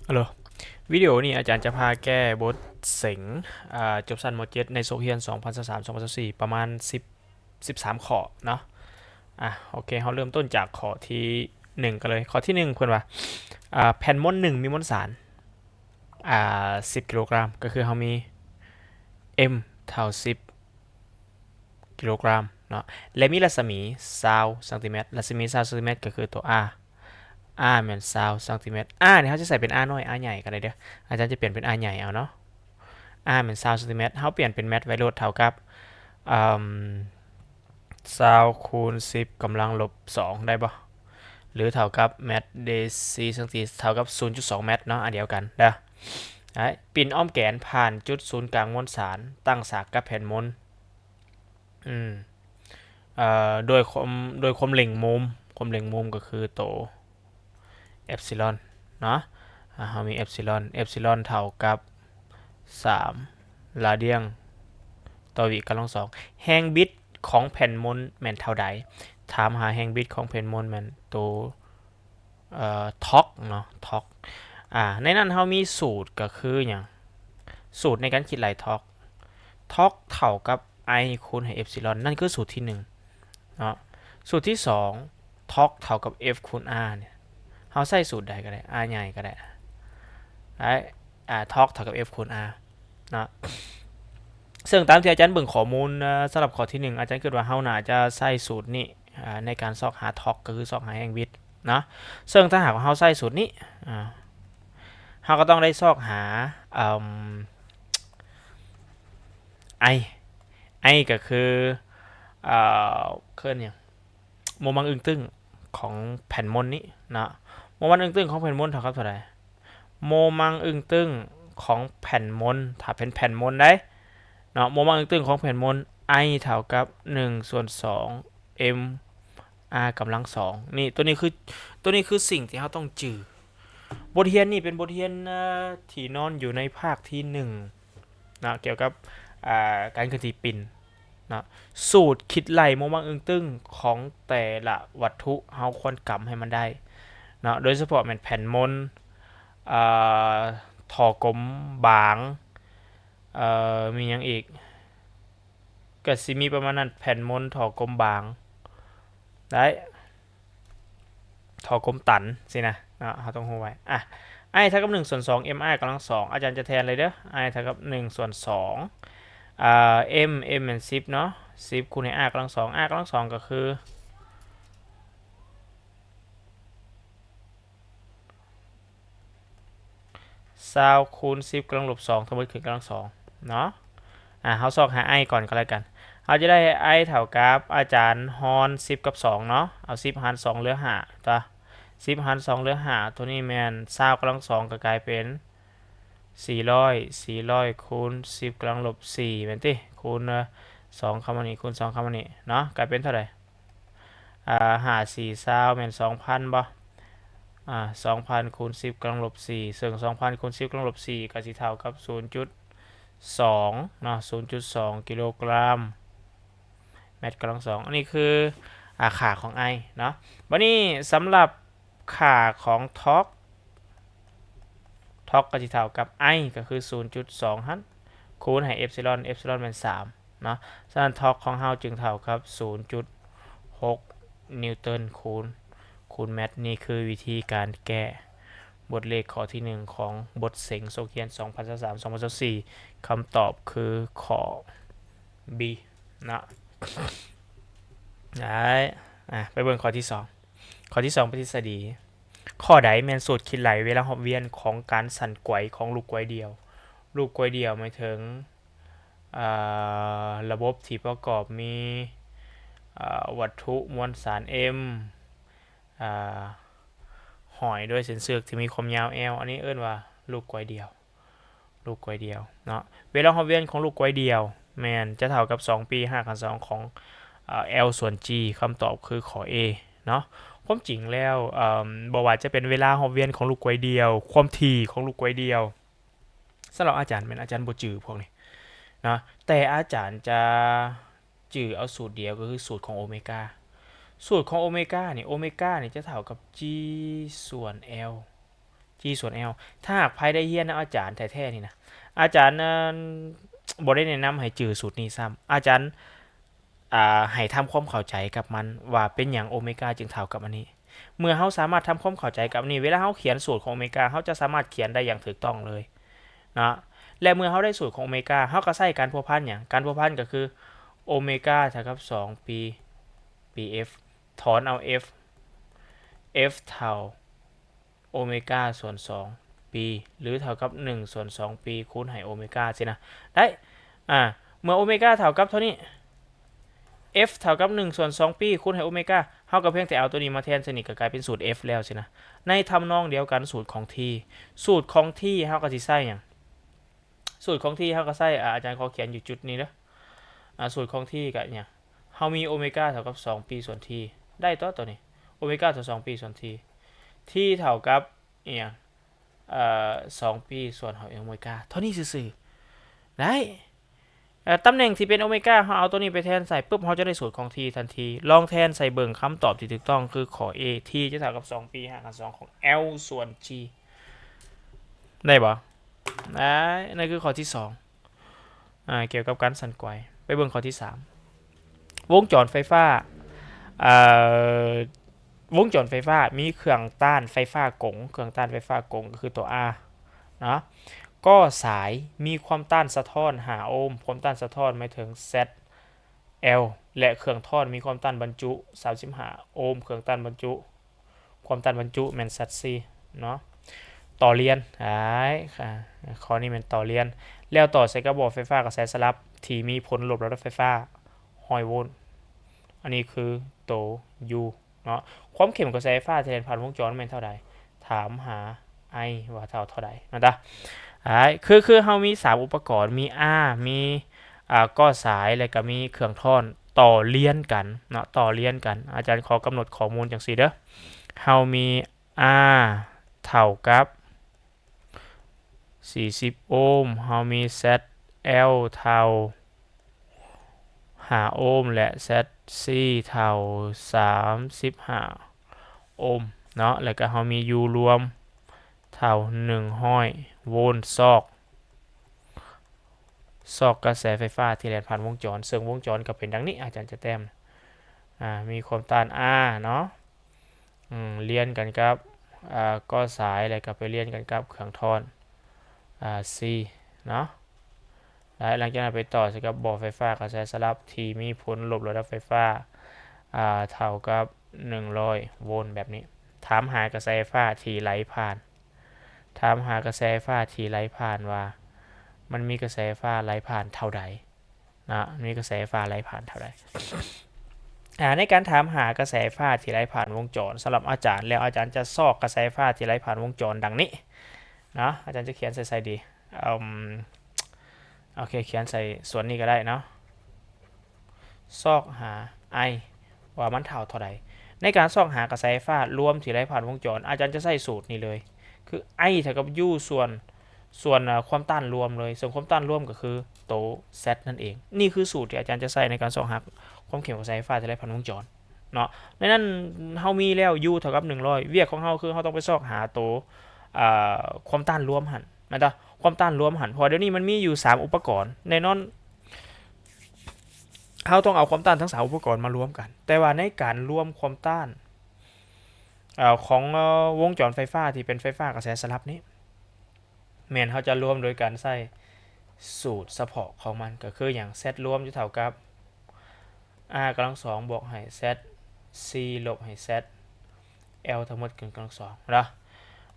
ຮັລໂຫຼ ວິດີໂອນີ້ອາຈານຈະພາແກ້ບົດເສັງ ອ່າ ຈົບຊັ້ນ ມໍເຈັດ ໃນສົກຮຽນ ສອງພັນຊາວສາມ ສອງພັນຊາວສີ່ ປະມານ ສິບ ສິບສາມຂໍ້ເນາະ. ອ່າ ໂອເຄ ເຮົາເລີ່ມຕົ້ນຈາກຂໍ້ທີໜຶ່ງກັນເລີຍ. ຂໍ້ທີໜຶ່ງ ເພິ່ນວ່າ ອ່າ ແຜ່ນມົນໜຶ່ງມີມົນສານ ອ່າ ສິບກິໂລກຣາມ ກໍຄືເຮົາມີ M ເທົ່າສິບ ກິໂລກຣາມເນາະ ແລະ ມີລັດສະໝີຊາວຊັງຕີແມັດ. ລັດສະໝີຊາວຊັງຕີແມັດກໍຄືຕົວ R, R ແມ່ນຊາວຊັງຕີແມັດ. R ນີ້ເຮົາຈະໃສ່ເປັນ R ນ້ອຍ R ໃຫຍ່ກໍໄດ້ເດີ້. ອາຈານຈະປ່ຽນເປັນ R ໃຫຍ່ເອົາເນາະ. R ແມ່ນຊາວຊັງຕີແມັດ. ເຮົາປ່ຽນເປັນແມັດໄວ້ໂລດ ເທົ່າກັບ ເອີ່ມ ຊາວຄູນສິບກຳລັງລົບສອງ ໄດ້ບໍ່? ຫຼືເທົ່າກັບແມັດເດຊີ ເຊິ່ງທີ່ເທົ່າກັບສູນຈຸດສອງແມັດເນາະ, ອັນດຽວກັນເດີ້. ໄດ້ ປິ່ນອ້ອມແກນຜ່ານຈຸດສູນກາງມວນສານ ຕັ້ງສາກກັບແຜ່ນມົນ ອືມ ເອີ່ ໂດຍຄວາມ ໂດຍຄວາມເລັ່ງມຸມ, ຄວາມເລັ່ງມຸມກໍຄືໂຕ ເອັບຊີລອນເນາະ. ອ່າ ເຮົາມີເອັບຊີລອນ, ເອັບຊີລອນເທົ່າກັບສາມລາດຽງຕໍ່ວິກຳລັງສອງ. ແຮງບິດຂອງແຜ່ນມົນແມ່ນເທົ່າໃດ? ຖາມຫາແຮງບິດຂອງແຜ່ນມົນແມ່ນໂຕ ເອີ່ ທອກເນາະ, ທອກ. ອ່າ ໃນນັ້ນເຮົາມີສູດກໍຄືຫຍັງ? ສູດໃນການຄິດໄລ່ທອກ, ທອກເທົ່າກັບ I ຄູນໃຫ້ເອັບຊີລອນ, ນັ້ນຄືສູດທີໜຶ່ງເນາະ. ສູດທີສອງ ທອກເທົ່າກັບ F ຄູນ R ນີ້ ເຮົາໃຊ້ສູດໃດກໍໄດ້, R ໃຫຍ່ກໍໄດ້ ໄດ້ ອ່າ ທອກເທົ່າກັບ F ຄູນ R ເນາະ. ເຊິ່ງຕາມທີ່ອາຈານເບິ່ງຂໍ້ມູນ ເອີ່ ສຳລັບຂໍ້ທີໜຶ່ງ ອາຈານຄິດວ່າເຮົາໜ້າຈະໃຊ້ສູດນີ້ ອ່າ ໃນການຊອກຫາທອກ ກໍຄືຊອກຫາແຮງບິດເນາະ. ເຊິ່ງຖ້າຫາກວ່າເຮົາໃຊ້ສູດນີ້ ອ່າ ເຮົາກໍຕ້ອງໄດ້ຊອກຫາ ເອີ່ມ I, I ກໍຄື ເອີ່ ເອີ້ນຫຍັງ? ໂມມັງອຶ້ງຕຶ້ງຂອງແຜ່ນມົນນີ້ເນາະ. ໂມມັງອຶ້ງຕຶ້ງຂອງແຜ່ນມົນເທົ່າກັບເທົ່າໃດ? ໂມມັງອຶ້ງຕຶ້ງຂອງແຜ່ນມົນ, ຖ້າເປັນແຜ່ນມົນໃດເນາະ, ໂມມັງອຶ້ງຕຶ້ງຂອງແຜ່ນມົນ I ເທົ່າກັບໜຶ່ງສ່ວນສອງ M R ກຳລັງສອງ. ນີ້ ຕົວນີ້ຄື ຕົວນີ້ຄືສິ່ງທີ່ເຮົາຕ້ອງຈື່. ບົດຮຽນນີ້ເປັນບົດຮຽນ ເອີ່ ທີ່ນອນຢູ່ໃນພາກທີໜຶ່ງ ເນາະ ກ່ຽວກັບ ອ່າ ການເຄື່ອນທີ່ປິ່ນເນາະ. ສູດຄິດໄລ່ໂມມັງອຶ້ງຕຶ້ງຂອງແຕ່ລະວັດຖຸ ເຮົາຄວນກຳໃຫ້ມັນໄດ້ເນາະ, ໂດຍສະເພາະແມ່ນແຜ່ນມົນ ເອີ່ ທໍ່ກົມບາງ ເອີ່ ມີຫຍັງອີກ? ກະຊິມີປະມານນັ້ນ, ແຜ່ນມົນ ທໍ່ກົມບາງ ໄດ້ ທໍ່ກົມຕັນຊີ້ນະເນາະ, ເຮົາຕ້ອງຮູ້ໄວ້. ອ່ະ I ເທົ່າກັບໜຶ່ງສ່ວນສອງ M R ກຳລັງສອງ ອາຈານຈະແທນເລີຍເດີ້. I ເທົ່າກັບໜຶ່ງສ່ວນສອງ ອ່າ M, M ແມ່ນສິບເນາະ, ສິບຄູນໃຫ້ R ກຳລັງສອງ, R ກຳລັງສອງກໍຄື ຊາວຄູນສິບກຳລັງລົບສອງ ທັງໝົດຂຶ້ນກຳລັງສອງເນາະ. ອ່າ ເຮົາຊອກຫາ I ກ່ອນກໍແລ້ວກັນ. ເຮົາຈະໄດ້ I ເທົ່າກັບ ອາຈານຮອນສິບກັບສອງເນາະ, ເອົາສິບຫານສອງເຫຼືອຫ້າຕົວະ, ສິບຫານສອງເຫຼືອຫ້າ, ຕົວນີ້ແມ່ນຊາວກຳລັງສອງ ກໍກາຍເປັນສີ່ຮ້ອຍ, ສີ່ຮ້ອຍຄູນສິບກຳລັງລົບສີ່ແມ່ນຕິ? ຄູນສອງຄຳນີ້ ຄູນສອງຄຳນີ້ເນາະ, ກາຍເປັນເທົ່າໃດ? ອ່າ ຫ້າສີ່ຊາວແມ່ນສອງພັນບໍ່? ອ່າ ສອງພັນຄູນສິບກຳລັງລົບສີ່ ເຊິ່ງສອງພັນຄູນສິບກຳລັງລົບສີ່ກໍຊິເທົ່າກັບສູນຈຸດສອງເນາະ, ສູນຈຸດສອງກິໂລກຣາມແມັດກຳລັງສອງ. ອັນນີ້ຄື ອ່າ ຄ່າຂອງ I ເນາະ. ບັດນີ້ສຳລັບຄ່າຂອງທອກ ທອກກໍຊິເທົ່າກັບ I ກໍຄືສູນຈຸດສອງຫັ້ນ ຄູນໃຫ້ເອັບຊີລອນ, ເອັບຊີລອນແມ່ນສາມ ເນາະ. ສະນັ້ນທອກຂອງເຮົາຈຶ່ງເທົ່າກັບສູນຈຸດຫົກນິວຕັນຄູນ ຄູນແມັດ. ນີ້ຄືວິທີການແກ້ບົດເລກຂໍ້ທີໜຶ່ງຂອງບົດເສັງສົກຮຽນສອງພັນຊາວສາມ ສອງພັນຊາວສີ່. ຄຳຕອບຄືຂໍ້ B ເນາະ. ໄດ້ ອ່າ ໄປເບິ່ງຂໍ້ທີສອງ. ຂໍ້ທີສອງ ເປັນທິດສະດີ. ຂໍ້ໃດແມ່ນສູດຄິດໄລ່ເວລາຮອບວຽນຂອງການສັ່ນໄກວຂອງລູກໄກວດ່ຽວ? ລູກໄກວດ່ຽວໝາຍເຖິງ ອ່າ ລະບົບທີ່ປະກອບມີ ອ່າ ວັດຖຸມວນສານ M ອ່າ ຫ້ອຍດ້ວຍເສັ້ນເຊືອກທີ່ມີຄວາມຍາວ L. ອັນນີ້ເອີ້ນວ່າລູກໄກວດ່ຽວ, ລູກໄກວດ່ຽວເນາະ. ເວລາຮອບວຽນຂອງລູກໄກວດ່ຽວແມ່ນຈະເທົ່າກັບສອງປີຮາກຂັ້ນສອງຂອງ ເອີ່ L ສ່ວນ G. ຄຳຕອບຄືຂໍ້ A ເນາະ. ຄວາມຈິງແລ້ວ ເອີ່ມ ບໍ່ວ່າຈະເປັນເວລາຮອບວຽນຂອງລູກໄກວດ່ຽວ, ຄວາມຖີ່ຂອງລູກໄກວດ່ຽວ, ສຳລັບອາຈານແມ່ນອາຈານບໍ່ຈື່ພວກນີ້ເນາະ, ແຕ່ອາຈານຈະຈື່ເອົາສູດດຽວ ກໍຄືສູດຂອງໂອເມກາ. ສູດຂອງໂອເມການີ້ ໂອເມການີ້ຈະເທົ່າກັບ G ສ່ວນ L G ສ່ວນ L ຖ້າຫາກໃຜໄດ້ຮຽນນຳອາຈານແທ້ໆນີ້ນະ ອາຈານ ເອີ່ ບໍ່ໄດ້ແນະນຳໃຫ້ຈື່ສູດນີ້ຊ້ຳ ອາຈານ ອ່າ ໃຫ້ທຳຄວາມເຂົ້າໃຈກັບມັນວ່າເປັນຫຍັງໂອເມກາຈຶ່ງເທົ່າກັບອັນນີ້. ເມື່ອເຮົາສາມາດທຳຄວາມເຂົ້າໃຈກັບອັນນີ້ ເວລາເຮົາຂຽນສູດຂອງໂອເມກາ ເຮົາຈະສາມາດຂຽນໄດ້ຢ່າງຖືກຕ້ອງເລີຍເນາະ ແລະ ເມື່ອເຮົາໄດ້ສູດຂອງໂອເມກາ ເຮົາກໍໃຊ້ການພົວພັນຫຍັງ? ການພົວພັນກໍຄືໂອເມກາເທົ່າກັບສອງປີ ປີ F ຖອນເອົາ F F ເທົ່າ ໂອເມກາສ່ວນສອງປີ ຫຼື ເທົ່າກັບໜຶ່ງສ່ວນສອງປີຄູນໃຫ້ໂອເມກາຊີ້ນະ ໄດ້. ອາ ເມື່ອໂອເມກາເທົ່າກັບເທົ່ານີ້ F ເທົ່າກັບໜຶ່ງສ່ວນສອງປີຄູນໃຫ້ໂອເມກາ ເຮົາກໍພຽງແຕ່ເອົາໂຕນີ້ມາແທນໃສ່ນີ້ ກໍກາຍເປັນສູດ F ແລ້ວຊີ້ນະ. ໃນທຳນອງດຽວກັນ ສູດຂອງ T ສູດຂອງ T ເຮົາກໍຊິໃຊ້ຫຍັງ? ສູດຂອງ T ເຮົາກໍໃຊ້ ອາ ອາຈານຂໍຂຽນຢູ່ຈຸດນີ້ເດີ. ອາ ສູດຂອງ T ກໍຫຍັງ? ເຮົາມີໂອເມກາເທົ່າກັບສອງປີສ່ວນ T ໄດ້ຕົວະ ໂຕນີ້ ໂອເມກາເທົ່າສອງປີສ່ວນ T T ເທົ່າກັບອີ່ຫຍັງ? ເອີ່ ສອງປີສ່ວນເທົ່າໂອເມກາ ເທົ່ານີ້ຊື່ໆ ໄດ້. ເອີ່ ຕຳແໜ່ງທີ່ເປັນໂອເມກາ ເຮົາເອົາໂຕນີ້ໄປແທນໃສ່ປຶບ ເຮົາຈະໄດ້ສູດຂອງ T ທັນທີ. ລອງແທນໃສ່ເບິ່ງຄຳຕອບທີ່ຖືກຕ້ອງຄືຂໍ້ A T ຈະເທົ່າກັບສອງປີຮາກຂັ້ນສອງຂອງ L ສ່ວນ G ໄດ້ບໍ່? ໄດ້. ນັ້ນຄືຂໍ້ທີສອງ ອາ ກ່ຽວກັບການສັ່ນໄກວ. ໄປເບິ່ງຂໍ້ທີສາມ ວົງຈອນໄຟຟ້າ ເອີ່ ວົງຈອນໄຟຟ້າມີເຄື່ອງຕ້ານໄຟຟ້າກົງ ເຄື່ອງຕ້ານໄຟຟ້າກົງກໍຄືຕົວ R ເນາະ. ກໍສາຍມີຄວາມຕ້ານສະທ້ອນຫ້າໂອມ ຄວາມຕ້ານສະທ້ອນໝາຍເຖິງ Z L ແລະ ເຄື່ອງທ້ອນມີຄວາມຕ້ານບັນຈຸສາມສິບຫ້າໂອມ ເຄື່ອງຕ້ານບັນຈຸ ຄວາມຕ້ານບັນຈຸແມ່ນ Z C ເນາະ. ຕໍ່ລຽນ ອ້າຍ ຂໍ້ນີ້ແມ່ນຕໍ່ລຽນ ແລ້ວຕໍ່ໃສ່ກັບບໍ່ໄຟຟ້າກະແສສະຫຼັບທີ່ມີຜົນລົບລະດັບໄຟຟ້າຮ້ອຍໂວນ ອັນນີ້ຄືໂຕ U ເນາະ. ຄວາມເຂັ້ມກະແສໄຟຟ້າທີ່ແລ່ນຜ່ານວົງຈອນແມ່ນເທົ່າໃດ? ຖາມຫາ I ວ່າເທົ່າເທົ່າໃດ ແມ່ນຕາ. ອ້າຍ ຄື ຄືເຮົາມີສາມອຸປະກອນ ມີ R ມີ ອ່າ ກໍສາຍ ແລ້ວກໍມີເຄື່ອງທ້ອນຕໍ່ລຽນກັນເນາະ ຕໍ່ລຽນກັນ. ອາຈານຂໍກຳນົດຂໍ້ມູນຈັ່ງຊີ້ເດີ ເຮົາມີ R ເທົ່າກັບສີ່ສິບໂອມ ເຮົາມີ Z L ເທົ່າຫ້າໂອມ ແລະ Z C ເທົ່າສາມສິບຫ້າໂອມເນາະ ແລ້ວກໍເຮົາມີ U ລວມເທົ່າໜຶ່ງຮ້ອຍໂວນຊອກ ຊອກກະແສໄຟຟ້າທີ່ແລ່ນຜ່ານວົງຈອນ ເຊິ່ງວົງຈອນກໍເປັນດັ່ງນີ້ ອາຈານຈະແຕ້ມ ອາ ມີຄວາມຕ້ານ R ເນາະ ອືມ ລຽນກັນກັບ ອາ ກໍສາຍ ແລ້ວກໍໄປລຽນກັນກັບເຄື່ອງທ້ອນ ອາ C ເນາະ ແລ້ວຫຼັງຈາກນັ້ນໄປຕໍ່ໃສ່ກັບບໍ່ໄຟຟ້າກະແສສະຫຼັບທີ່ມີຜົນລົບລະດັບໄຟຟ້າ ອາ ເທົ່າກັບໜຶ່ງຮ້ອຍໂວນແບບນີ້. ຖາມຫາກະແສໄຟຟ້າທີ່ໄຫຼຜ່ານ ຖາມຫາກະແສໄຟຟ້າທີ່ໄຫຼຜ່ານວ່າ ມັນມີກະແສໄຟຟ້າໄຫຼຜ່ານເທົ່າໃດເນາະ ມີກະແສໄຟຟ້າໄຫຼຜ່ານເທົ່າໃດ. ອາ ໃນການຖາມຫາກະແສໄຟຟ້າທີ່ໄຫຼຜ່ານວົງຈອນ ສຳລັບອາຈານແລ້ວ ອາຈານຈະຊອກກະແສໄຟຟ້າທີ່ໄຫຼຜ່ານວົງຈອນດັ່ງນີ້ເນາະ ອາຈານຈະຂຽນໃສ່ໃສດີ? ເອີ່ມ ໂອເຄ ຂຽນໃສ່ສ່ວນນີ້ກໍໄດ້ເນາະ ຊອກຫາ I ວ່າມັນເທົ່າເທົ່າໃດ. ໃນການຊອກຫາກະແສໄຟຟ້າລວມທີ່ໄຫຼຜ່ານວົງຈອນ ອາຈານຈະໃຊ້ສູດນີ້ເລີຍ ຄື I ເທົ່າກັບ U ສ່ວນ ສ່ວນ ເອີ່ ຄວາມຕ້ານລວມເລີຍ ເຊິ່ງຄວາມຕ້ານລວມກໍຄືໂຕ Z ນັ້ນເອງ. ນີ້ຄືສູດທີ່ອາຈານຈະໃຊ້ໃນການຊອກຫາຄວາມເຂັ້ມຂອງກະແສໄຟຟ້າທີ່ໄຫຼຜ່ານວົງຈອນເນາະ. ໃນນັ້ນເຮົາມີແລ້ວ U ເທົ່າກັບໜຶ່ງຮ້ອຍ ວຽກຂອງເຮົາຄືເຮົາຕ້ອງໄປຊອກຫາໂຕ ເອີ່ ຄວາມຕ້ານລວມຫັ້ນ ແມ່ນຕາ ຄວາມຕ້ານລວມຫັ້ນ ເພາະວ່າດຽວນີ້ມັນມີຢູ່ສາມອຸປະກອນ ແນ່ນອນ ເຮົາຕ້ອງເອົາຄວາມຕ້ານທັງສາມອຸປະກອນມາລວມກັນ ແຕ່ວ່າໃນການລວມຄວາມຕ້ານ ເອີ່ ຂອງ ເອີ່ ວົງຈອນໄຟຟ້າທີ່ເປັນໄຟຟ້າກະແສສະຫຼັບນີ້ ແມ່ນເຮົາຈະລວມໂດຍການໃຊ້ສູດສະເພາະຂອງມັນ ກໍຄືຫຍັງ? Z ລວມຈະເທົ່າກັບ R ກຳລັງສອງບວກໃຫ້ Z C ລົບໃຫ້ Z L ທັງໝົດຂຶ້ນກຳລັງສອງເນາະ.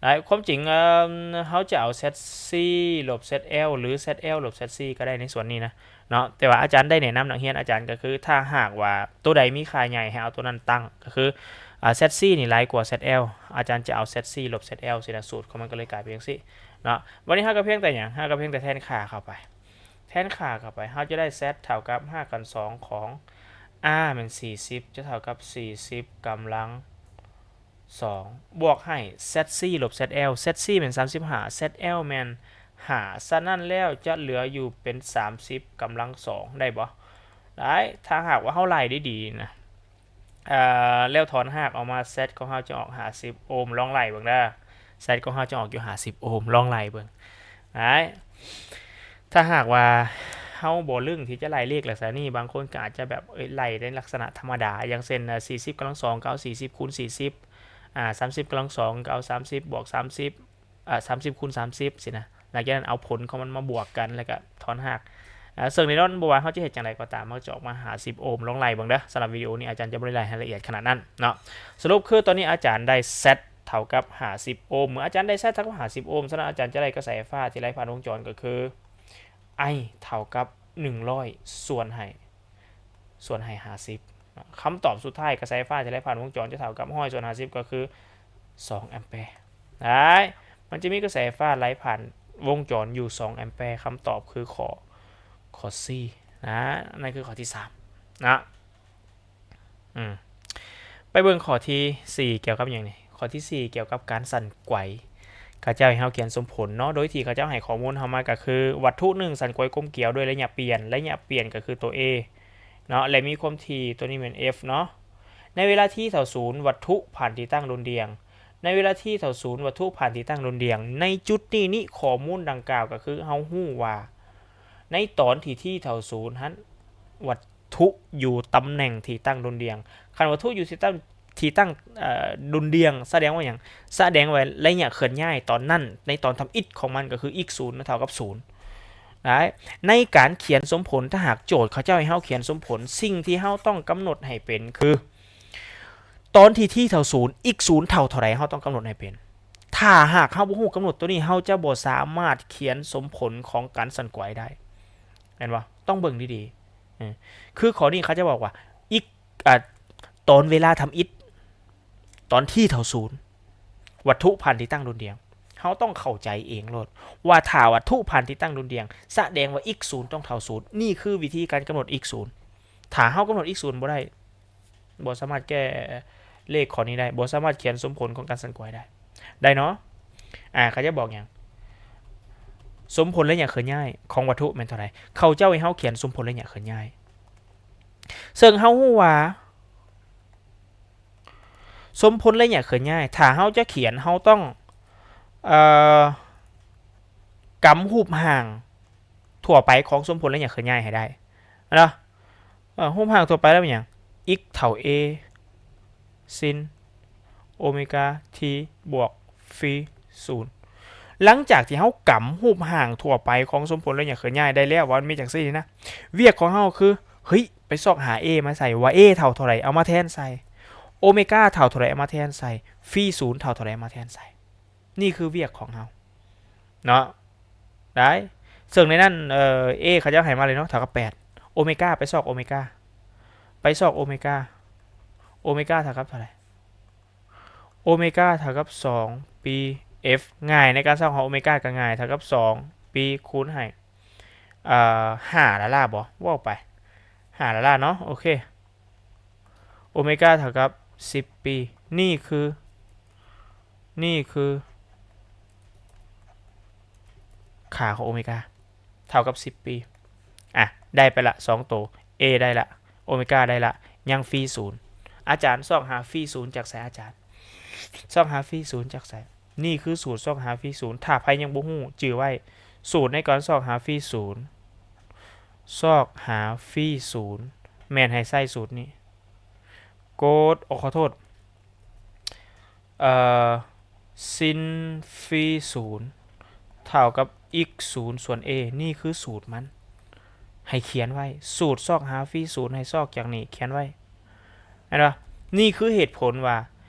ແລະ ຄວາມຈິງ ເອີ່ມ ເຮົາຈະເອົາ Z C ລົບ Z L ຫຼື Z L ລົບ Z C ກໍໄດ້ໃນສ່ວນນີ້ນະເນາະ. ແຕ່ວ່າອາຈານໄດ້ແນະນຳນັກຮຽນອາຈານ ກໍຄືຖ້າຫາກວ່າໂຕໃດມີຄ່າໃຫຍ່ໃຫ້ເອົາໂຕນັ້ນຕັ້ງ ກໍຄື ອາ Z C ນີ້ຫຼາຍກວ່າ Z L ອາຈານຈະເອົາ Z C ລົບ Z L ຊີ້ນະ ສູດຂອງມັນກໍເລີຍກາຍເປັນຈັ່ງຊີ້ເນາະ. ບັດນີ້ເຮົາກໍພຽງແຕ່ຫຍັງ? ເຮົາກໍພຽງແຕ່ແທນຄ່າເຂົ້າໄປ ແທນຄ່າເຂົ້າໄປ ເຮົາຈະໄດ້ Z ເທົ່າກັບຮາກຂັ້ນສອງຂອງ R ແມ່ນສີ່ສິບ ຈະເທົ່າກັບສີ່ສິບກຳລັງສອງ ບວກໃຫ້ Z C ລົບ Z L Z C ແມ່ນສາມສິບຫ້າ Z L ແມ່ນຫ້າ ສະນັ້ນແລ້ວຈະເຫຼືອຢູ່ເປັນສາມສິບກຳລັງສອງ ໄດ້ບໍ່? ໄດ້ ຖ້າຫາກວ່າເຮົາໄລ່ດີໆນະ ເອີ່ ແລ້ວຖອນຮາກອອກມາ Z ຂອງເຮົາຈະອອກຫ້າສິບໂອມ ລອງໄລ່ເບິ່ງເດີ. Z ຂອງເຮົາຈະອອກຢູ່ຫ້າສິບໂອມ. ລອງໄລ່ເບິ່ງ. ໄດ້ ຖ້າຫາກວ່າເຮົາບໍ່ລຶ້ງທີ່ຈະໄລ່ເລກລັກສະນະນີ້, ບາງຄົນກໍອາດຈະແບບ ເອີຍ ໄລ່ໃນລັກສະນະທຳມະດາ ຢ່າງເຊັ່ນ ອາ ສີ່ສິບກຳລັງສອງກໍເອົາສີ່ສິບຄູນສີ່ສິບ ອາ ສາມສິບກຳລັງສອງກໍເອົາສາມສິບບວກສາມສິບ ອາ ສາມສິບຄູນສາມສິບຊີ້ນະ. ຫຼັງຈາກນັ້ນເອົາຜົນຂອງມັນມາບວກກັນ ແລ້ວກໍຖອນຮາກ. ອາ ເຊິ່ງແນ່ນອນບໍ່ວ່າເຮົາຈະເຮັດຈັ່ງໃດກໍຕາມ, ມັນກໍຈະອອກມາຫ້າສິບໂອມ. ລອງໄລ່ເບິ່ງເດີ. ສຳລັບວິດີໂອນີ້ອາຈານຈະບໍ່ໄດ້ໄລ່ໃຫ້ລະອຽດຂະໜາດນັ້ນເນາະ. ສະຫຼຸບຄືຕອນນີ້ອາຈານໄດ້ Z ເທົ່າກັບຫ້າສິບໂອມ. ເມື່ອອາຈານໄດ້ Z ເທົ່າກັບຫ້າສິບໂອມ, ສະນັ້ນອາຈານຈະໄດ້ກະແສໄຟຟ້າທີ່ໄຫຼຜ່ານວົງຈອນກໍຄື I ເທົ່າກັບໜຶ່ງຮ້ອຍສ່ວນໃຫ້ ສ່ວນໃຫ້ຫ້າສິບ. ຄຳຕອບສຸດທ້າຍ ກະແສໄຟຟ້າທີ່ໄຫຼຜ່ານວົງຈອນຈະເທົ່າກັບຮ້ອຍສ່ວນຫ້າສິບ ກໍຄືສອງແອມແປ. ໄດ້ ມັນຈະມີກະແສໄຟຟ້າໄຫຼຜ່ານວົງຈອນຢູ່ສອງແອມແປ. ຄຳຕອບຄືຂໍ້ ຂໍ້ C ນະ. ນັ້ນຄືຂໍ້ທີສາມນະ. ອືມ ໄປເບິ່ງຂໍ້ທີສີ່ ກ່ຽວກັບຫຍັງນີ້? ຂໍ້ທີສີ່ ກ່ຽວກັບການສັ່ນໄກວ. ເຂົາເຈົ້າໃຫ້ເຮົາຂຽນສົມຜົນເນາະ, ໂດຍທີ່ເຂົາເຈົ້າໃຫ້ຂໍ້ມູນເຮົາມາກໍຄື ວັດຖຸໜຶ່ງສັ່ນໄກວກົມກຽວດ້ວຍໄລຍະປ່ຽນ, ໄລຍະປ່ຽນກໍຄືຕົວ A ເນາະ ແລະ ມີຄວາມຖີ່ຕົວນີ້ແມ່ນ F ເນາະ. ໃນເວລາ T ເທົ່າສູນ ວັດຖຸຜ່ານທີ່ຕັ້ງໂດດດ່ຽງ. ໃນເວລາ T ເທົ່າສູນ ວັດຖຸຜ່ານທີ່ຕັ້ງໂດດດ່ຽງ. ໃນຈຸດນີ້ນີ້ ຂໍ້ມູນດັ່ງກ່າວກໍຄືເຮົາຮູ້ວ່າ ໃນຕອນທີ່ T ເທົ່າສູນຫັ້ນ ວັດຖຸຢູ່ຕຳແໜ່ງທີ່ຕັ້ງໂດດດ່ຽງ. ຄັນວັດຖຸຢູ່ທີ່ຕັ້ງ ທີ່ຕັ້ງ ເອີ ໂດດດ່ຽງ ສະແດງວ່າຫຍັງ? ສະແດງວ່າໄລຍະເຄື່ອນຍ້າຍຕອນນັ້ນ ໃນຕອນທຳອິດຂອງມັນກໍຄື x ສູນເທົ່າກັບສູນ. ໄດ້ ໃນການຂຽນສົມຜົນ ຖ້າຫາກໂຈດເຂົາເຈົ້າໃຫ້ເຮົາຂຽນສົມຜົນ, ສິ່ງທີ່ເຮົາຕ້ອງກຳນົດໃຫ້ເປັນຄື ຕອນທີ່ t ເທົ່າສູນ x ສູນເທົ່າເທົ່າໃດ ເຮົາຕ້ອງກຳນົດໃຫ້ເປັນ. ຖ້າຫາກເຮົາບໍ່ຮູ້ກຳນົດຕົວນີ້ ເຮົາຈະບໍ່ສາມາດຂຽນສົມຜົນຂອງການສັ່ນໄກວໄດ້ ແມ່ນບໍ່? ຕ້ອງເບິ່ງດີໆ. ເອີ ຄືຂໍ້ນີ້ເຂົາຈະບອກວ່າ x ອາ ຕອນເວລາທຳອິດ ຕອນ t ເທົ່າສູນ ວັດຖຸຜ່ານທີ່ຕັ້ງໂດດດ່ຽງ. ເຮົາຕ້ອງເຂົ້າໃຈເອງໂລດວ່າ ຖ້າວັດຖຸຜ່ານທີ່ຕັ້ງໂດດດ່ຽງ ສະແດງວ່າ x ສູນຕ້ອງເທົ່າສູນ. ນີ້ຄືວິທີການກຳນົດ x ສູນ. ຖ້າເຮົາກຳນົດ x ສູນບໍ່ໄດ້ ບໍ່ສາມາດແກ້ເລກຂໍ້ນີ້ໄດ້, ບໍ່ສາມາດຂຽນສົມຜົນຂອງການສັ່ນໄກວໄດ້ ໄດ້ເນາະ. ອາ ເຂົາຈະບອກຫຍັງ? ສົມຜົນໄລຍະເຄື່ອນຍ້າຍຂອງວັດຖຸແມ່ນເທົ່າໃດ? ເຂົາເຈົ້າໃຫ້ເຮົາຂຽນສົມຜົນໄລຍະເຄື່ອນຍ້າຍ. ເຊິ່ງເຮົາຮູ້ວ່າ ສົມຜົນໄລຍະເຄື່ອນຍ້າຍ ຖ້າເຮົາຈະຂຽນ ເຮົາຕ້ອງ ເອີ ກຳຮູບຮ່າງທົ່ວໄປຂອງສົມຜົນໄລຍະເຄື່ອນຍ້າຍໃຫ້ໄດ້ ເນາະ. ເອີ ຮູບຮ່າງທົ່ວໄປແລ້ວແມ່ນຫຍັງ? x ເທົ່າ a ຊິນໂອເມກາ t ບວກ phi ສູນ. ຫຼັງຈາກທີ່ເຮົາກຳຮູບຮ່າງທົ່ວໄປຂອງສົມຜົນໄລຍະເຄື່ອນຍ້າຍໄດ້ແລ້ວ ວ່າມັນມີຈັ່ງຊີ້ນະ, ວຽກຂອງເຮົາຄື ເຮີ້ຍ ໄປຊອກຫາ a ມາໃສ່ ວ່າ a ເທົ່າເທົ່າໃດ ເອົາມາແທນໃສ່, ໂອເມກາເທົ່າເທົ່າໃດ ເອົາມາແທນໃສ່, phi ສູນເທົ່າເທົ່າໃດ ເອົາມາແທນໃສ່. ນີ້ຄືວຽກຂອງເຮົາເນາະ. ໄດ້ ເຊິ່ງໃນນັ້ນ ເອີ a ເຂົາເຈົ້າໃຫ້ມາເລີຍເນາະ ເທົ່າກັບແປດ. ໂອເມກາ ໄປຊອກໂອເມກາ ໄປຊອກໂອເມກາ ໂອເມກາເທົ່າກັບເທົ່າໃດ? ໂອເມກາເທົ່າກັບສອງປີ f. ງ່າຍ ໃນການຊອກຫາໂອເມກາກໍງ່າຍ ເທົ່າກັບສອງປີຄູນໃຫ້ ເອີ ຫ້າດາລາບໍ? ເວົ້າໄປ ຫ້າດາລາເນາະ. ໂອເຄ ໂອເມກາເທົ່າກັບສິບປີ. ນີ້ຄື ນີ້ຄືຄ່າຂອງໂອເມກາ ເທົ່າກັບສິບປີ. ອະ ໄດ້ໄປລະສອງໂຕ a ໄດ້ລະ ໂອເມກາໄດ້ລະ ຍັງ phi ສູນ. ອາຈານຊອກຫາ phi ສູນຈາກໃສ? ອາຈານຊອກຫາ phi ສູນຈາກໃສ? ນີ້ຄືສູດຊອກຫາ phi ສູນ. ຖ້າໃຜຍັງບໍ່ຮູ້ ຈື່ໄວ້ ສູດໃນການຊອກຫາ phi ສູນ ຊອກຫາ phi ສູນ ແມ່ນໃຫ້ໃຊ້ສູດນີ້. ໂກດ ໂອ ຂໍໂທດ ເອີ ຊິນ phi ສູນເທົ່າກັບ x ສູນສ່ວນ a. ນີ້ຄືສູດມັນ ໃຫ້ຂຽນໄວ້. ສູດຊອກຫາ phi ສູນ ໃຫ້ຊອກຈາກນີ້ ຂຽນໄວ້ ເຫັນບໍ່? ນີ້ຄືເຫດຜົນວ່າ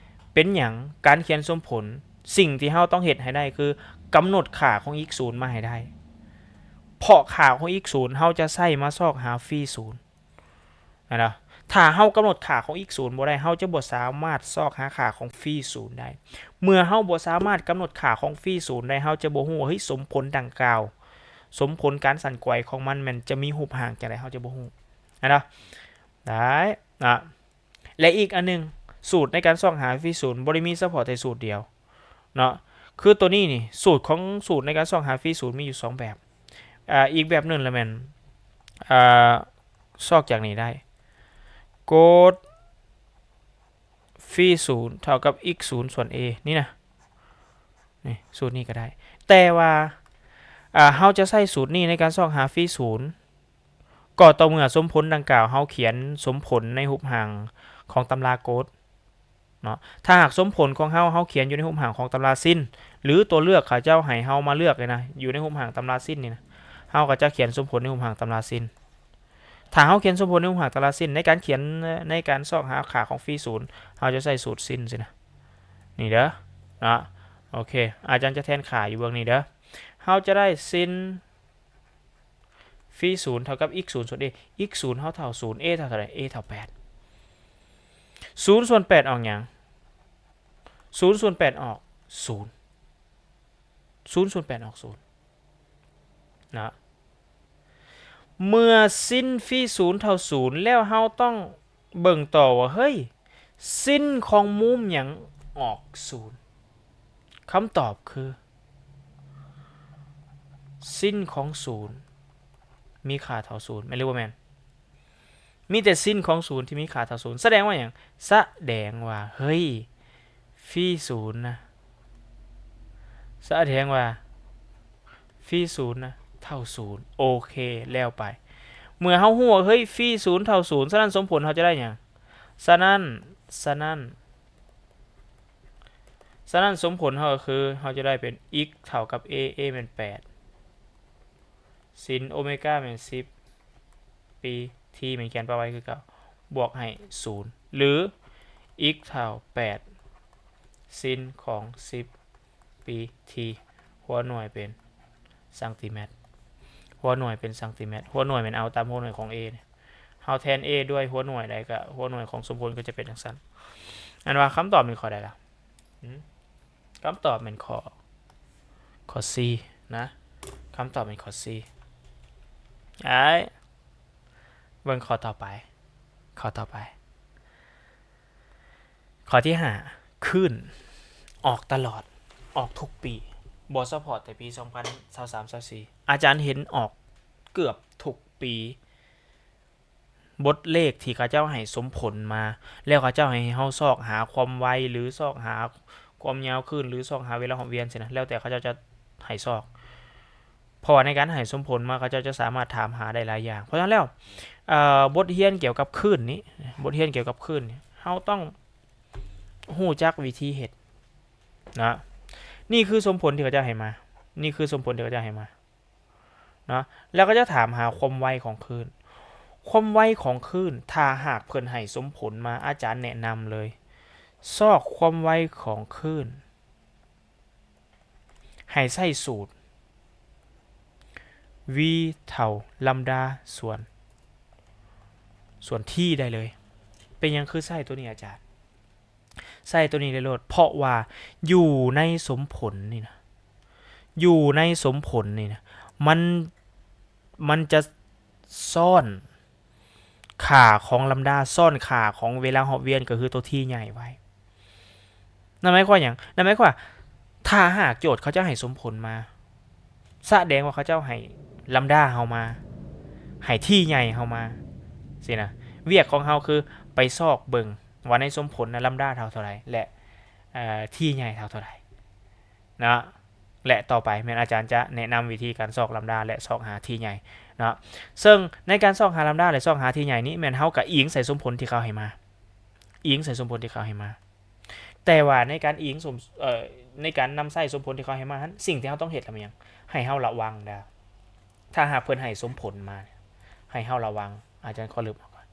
ເປັນຫຍັງການຂຽນສົມຜົນ ສິ່ງທີ່ເຮົາຕ້ອງເຮັດໃຫ້ໄດ້ຄືກຳນົດຄ່າຂອງ x ສູນມາໃຫ້ໄດ້ ເພາະຄ່າຂອງ x ສູນເຮົາຈະໃຊ້ມາຊອກຫາ phi ສູນ ແມ່ນບໍ່? ຖ້າເຮົາກຳນົດຄ່າຂອງ x ສູນບໍ່ໄດ້ ເຮົາຈະບໍ່ສາມາດຊອກຫາຄ່າຂອງ phi ສູນໄດ້. ເມື່ອເຮົາບໍ່ສາມາດກຳນົດຄ່າຂອງ phi ສູນໄດ້ ເຮົາຈະບໍ່ຮູ້ວ່າ ເຮີ້ຍ ສົມຜົນດັ່ງກ່າວ ສົມຜົນການສັ່ນໄກວຂອງມັນແມ່ນຈະມີຮູບຮ່າງຈັ່ງໃດ ເຮົາຈະບໍ່ຮູ້ ແມ່ນບໍ່? ໄດ້ນະ. ແລະ ອີກອັນໜຶ່ງ ສູດໃນການຊອກຫາ phi ສູນບໍ່ໄດ້ມີສະເພາະແຕ່ສູດດຽວເນາະ. ຄືໂຕນີ້ນີ້ ສູດຂອງ ສູດໃນການຊອກຫາ phi ສູນມີຢູ່ສອງແບບ. ອາ ອີກແບບໜຶ່ງລະແມ່ນ ອາ ຊອກຈາກນີ້ໄດ້ ໂກດ phi ສູນເທົ່າກັບ x ສູນສ່ວນ a ນີ້ນະ. ນີ້ ສູດນີ້ກໍໄດ້. ແຕ່ວ່າ ເຮົາຈະໃຊ້ສູດນີ້ໃນການຊອກຫາຟຣີສູນ ກໍຕໍ່ເມື່ອສົມຜົນດັ່ງກ່າວເຮົາຂຽນສົມຜົນໃນຮູບຮ່າງຂອງຕຳລາໂກດເນາະ. ຖ້າຫາກສົມຜົນຂອງເຮົາ ເຮົາຂຽນຢູ່ໃນຮູບຮ່າງຂອງຕຳລາຊິນ ຫຼື ຕົວເລືອກເຂົາເຈົ້າໃຫ້ເຮົາມາເລືອກນີ້ນະ ຢູ່ໃນຮູບຮ່າງຕຳລາຊິນນີ້ນະ ເຮົາກໍຈະຂຽນສົມຜົນໃນຮູບຮ່າງຕຳລາຊິນ. ຖ້າເຮົາຂຽນສົມຜົນໃນຮູບຮ່າງຕຳລາຊິນ ໃນການຂຽນ ໃນການຊອກຫາຄ່າຂອງຟຣີສູນ ເຮົາຈະໃຊ້ສູດຊິນຊີ້ນະ ນີ້ເດີເນາະ. ໂອເຄ ອາຈານຈະແທນຄ່າຢູ່ເບື້ອງນີ້ເດີ. ເຮົາຈະໄດ້ຊິນ ຟຣີສູນເທົ່າກັບ x ສູນສ່ວນ a, x ສູນເຮົາເທົ່າສູນ a ເທົ່າເທົ່າໃດ? A ເທົ່າແປດ. ສູນສ່ວນແປດອອກຫຍັງ? ສູນສ່ວນແປດອອກສູນ. ສູນສ່ວນແປດອອກສູນນະ. ເມື່ອຊິນຟຣີສູນເທົ່າສູນແລ້ວ ເຮົາຕ້ອງເບິ່ງຕໍ່ວ່າ ເຮີ້ຍ ຊິນຂອງມຸມຫຍັງອອກສູນ? ຄຳຕອບຄື ຊິນຂອງສູນມີຄ່າເທົ່າສູນ ແມ່ນຫຼືບໍ່ແມ່ນ? ມີແຕ່ຊິນຂອງສູນທີ່ມີຄ່າເທົ່າສູນ ສະແດງວ່າຫຍັງ? ສະແດງວ່າ ເຮີ້ຍ ຟຣີສູນນະ ສະແດງວ່າຟຣີສູນນະເທົ່າສູນ. ໂອເຄ ແລ້ວໄປ ເມື່ອເຮົາຮູ້ວ່າ ເຮີ້ຍ ຟຣີສູນເທົ່າສູນ ສະນັ້ນສົມຜົນເຮົາຈະໄດ້ຫຍັງ? ສະນັ້ນ ສະນັ້ນ ສະນັ້ນສົມຜົນເຮົາກໍຄື ເຮົາຈະໄດ້ເປັນ x ເທົ່າກັບ a, a ແມ່ນແປດ ຊິນໂອເມກາແມ່ນສິບປີ t ແມ່ນຂຽນປະໄວ້ຄືເກົ່າ ບວກໃຫ້ສູນ ຫຼື x ເທົ່າແປດ ຊິນຂອງສິບປີ t ຫົວໜ່ວຍເປັນຊັງຕີແມັດ ຫົວໜ່ວຍເປັນຊັງຕີແມັດ. ຫົວໜ່ວຍແມ່ນເອົາຕາມຫົວໜ່ວຍຂອງ a ນີ້ ເຮົາແທນ a ດ້ວຍຫົວໜ່ວຍໃດ ກໍຫົວໜ່ວຍຂອງສົມຜົນກໍຈະເປັນຈັ່ງຊັ້ນ. ອັນວ່າຄຳຕອບແມ່ນຂໍ້ໃດລະ? ຄຳຕອບແມ່ນຂໍ້ ຂໍ້ C ນະ. ຄຳຕອບແມ່ນຂໍ້ C. ອ້າຍ ເບິ່ງຂໍ້ຕໍ່ໄປ ຂໍ້ຕໍ່ໄປ ຂໍ້ທີຫ້າ ຄື້ນອອກຕະຫຼອດ ອອກທຸກປີ ບໍ່ສະເພາະແຕ່ປີສອງພັນຊາວສາມ ຊາວສີ່ ອາຈານເຫັນອອກເກືອບທຸກປີ. ບົດເລກທີ່ເຂົາເຈົ້າໃຫ້ສົມຜົນມາ ແລ້ວເຂົາເຈົ້າໃຫ້ເຮົາຊອກຫາຄວາມໄວ ຫຼື ຊອກຫາຄວາມຍາວຄື້ນ ຫຼື ຊອກຫາເວລາຮອບວຽນຊີ້ນະ ແລ້ວແຕ່ເຂົາເຈົ້າຈະໃຫ້ຊອກ. ເພາະວ່າໃນການໃຫ້ສົມຜົນມາ ເຂົາເຈົ້າຈະສາມາດຖາມຫາໄດ້ຫຼາຍຢ່າງ. ເພາະສະນັ້ນແລ້ວ ເອີ ບົດຮຽນກ່ຽວກັບຄື້ນນີ້ ບົດຮຽນກ່ຽວກັບຄື້ນນີ້ ເຮົາຕ້ອງຮູ້ຈັກວິທີເຮັດນະ. ນີ້ຄືສົມຜົນທີ່ເຂົາເຈົ້າໃຫ້ມາ ນີ້ຄືສົມຜົນທີ່ເຂົາເຈົ້າໃຫ້ມາ. ເນາະ ແລ້ວກໍຈະຖາມຫາຄວາມໄວຂອງຄື້ນ. ຄວາມໄວຂອງຄື້ນ ຖ້າຫາກເພິ່ນໃຫ້ສົມຜົນມາ ອາຈານແນະນຳເລີຍ ຊອກຄວາມໄວຂອງຄື້ນ ໃຫ້ໃຊ້ສູດ v ເທົ່າລຳດາສ່ວນ ສ່ວນ t ໄດ້ເລີຍ. ເປັນຫຍັງຄືໃຊ້ຕົວນີ້ອາຈານ? ໃຊ້ຕົວນີ້ໄດ້ໂລດ ເພາະວ່າຢູ່ໃນສົມຜົນນີ້ນະ ຢູ່ໃນສົມຜົນນີ້ນະ ມັນ ມັນຈະຊ້ອນຄ່າຂອງລຳດາ ຊ້ອນຄ່າຂອງເວລາຮອບວຽນ ກໍຄືຕົວ t ໃຫຍ່ໄວ້. ນັ້ນໝາຍຄວາມຫຍັງ? ນັ້ນໝາຍຄວາມວ່າ ຖ້າຫາກໂຈດເຂົາເຈົ້າໃຫ້ສົມຜົນມາ ສະແດງວ່າເຂົາເຈົ້າໃຫ້ລຳດາເຮົາມາ ໃຫ້ t ໃຫຍ່ເຮົາມາ ຊີ້ນະ. ວຽກຂອງເຮົາຄືໄປຊອກເບິ່ງ ວ່າໃນສົມຜົນນະ ລຳດາເທົ່າເທົ່າໃດ ແລະ ເອີ t ໃຫຍ່ເທົ່າເທົ່າໃດເນາະ. ແລະ ຕໍ່ໄປແມ່ນອາຈານຈະແນະນຳວິທີການຊອກລຳດາ ແລະ ຊອກຫາ t ໃຫຍ່ເນາະ. ເຊິ່ງໃນການຊອກຫາລຳດາ ແລະ ຊອກຫາ t ໃຫຍ່ນີ້ ແມ່ນເຮົາກະອີງໃສ່ສົມຜົນທີ່ເຂົາໃຫ້ມາ ອີງໃສ່ສົມຜົນທີ່ເຂົາໃຫ້ມາ. ແຕ່ວ່າໃນການອີງສົມ ເອີ ໃນການນຳໃຊ້ສົມຜົນທີ່ເຂົາໃຫ້ມາຫັ້ນ ສິ່ງທີ່ເຮົາຕ້ອງເຮັດລະແມ່ນຫຍັງ? ໃຫ້ເຮົາລະວັງເດີ້. ຖ້າຫາກເພິ່ນໃຫ້ສົມຜົນມາ ໃຫ້ເຮົາລະວັງ ອາຈານຂໍລຶບອອກກ່ອນ.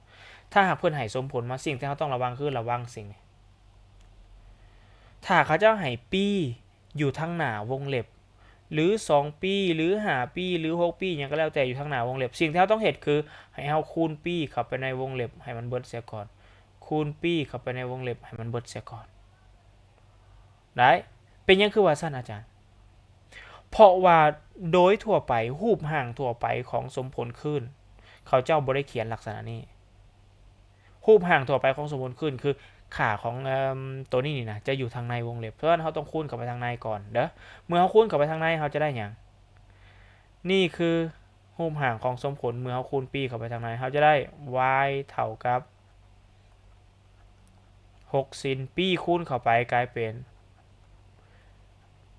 ຖ້າຫາກເພິ່ນໃຫ້ສົມຜົນມາ ສິ່ງທີ່ເຮົາຕ້ອງລະວັງຄືລະວັງສິ່ງນີ້. ຖ້າເຂົາເຈົ້າໃຫ້ປີຢູ່ທາງໜ້າວົງເລັບ ຫຼື ສອງປີ ຫຼື ຫ້າປີ ຫຼື ຫົກປີ ຫຍັງກໍແລ້ວແຕ່ຢູ່ທາງໜ້າວົງເລັບ, ສິ່ງທີ່ເຮົາຕ້ອງເຮັດຄືໃຫ້ເຮົາຄູນປີເຂົ້າໄປໃນວົງເລັບໃຫ້ມັນເບິດເສຍກ່ອນ, ຄູນປີເຂົ້າໄປໃນວົງເລັບໃຫ້ມັນເບິດເສຍກ່ອນ. ໄດ້. ເປັນຫຍັງຄືວ່າຊັ້ນອາຈານ? ເພາະວ່າໂດຍທົ່ວໄປ, ຮູບຮ່າງທົ່ວໄປຂອງສົມຜົນຄື້ນ ເຂົາເຈົ້າບໍ່ໄດ້ຂຽນລັກສະນະນີ້. ຮູບຮ່າງທົ່ວໄປຂອງສົມຜົນຄື້ນ ຄືຄ່າຂອງ ເອີ່ມ ໂຕນີ້ນີ້ນະ ຈະຢູ່ທາງໃນວົງເລັບ. ເພາະສະນັ້ນເຮົາຕ້ອງຄູນເຂົ້າໄປທາງໃນກ່ອນເດີ້. ເມື່ອເຮົາຄູນເຂົ້າໄປທາງໃນ ເຮົາຈະໄດ້ຫຍັງ? ນີ້ຄື ຮູບຮ່າງຂອງສົມຜົນ ເມື່ອເຮົາຄູນປີເຂົ້າໄປທາງໃນ ເຮົາຈະໄດ້ y ເທົ່າກັບຫົກຊິນ, ປີຄູນເຂົ້າໄປກາຍເປັນ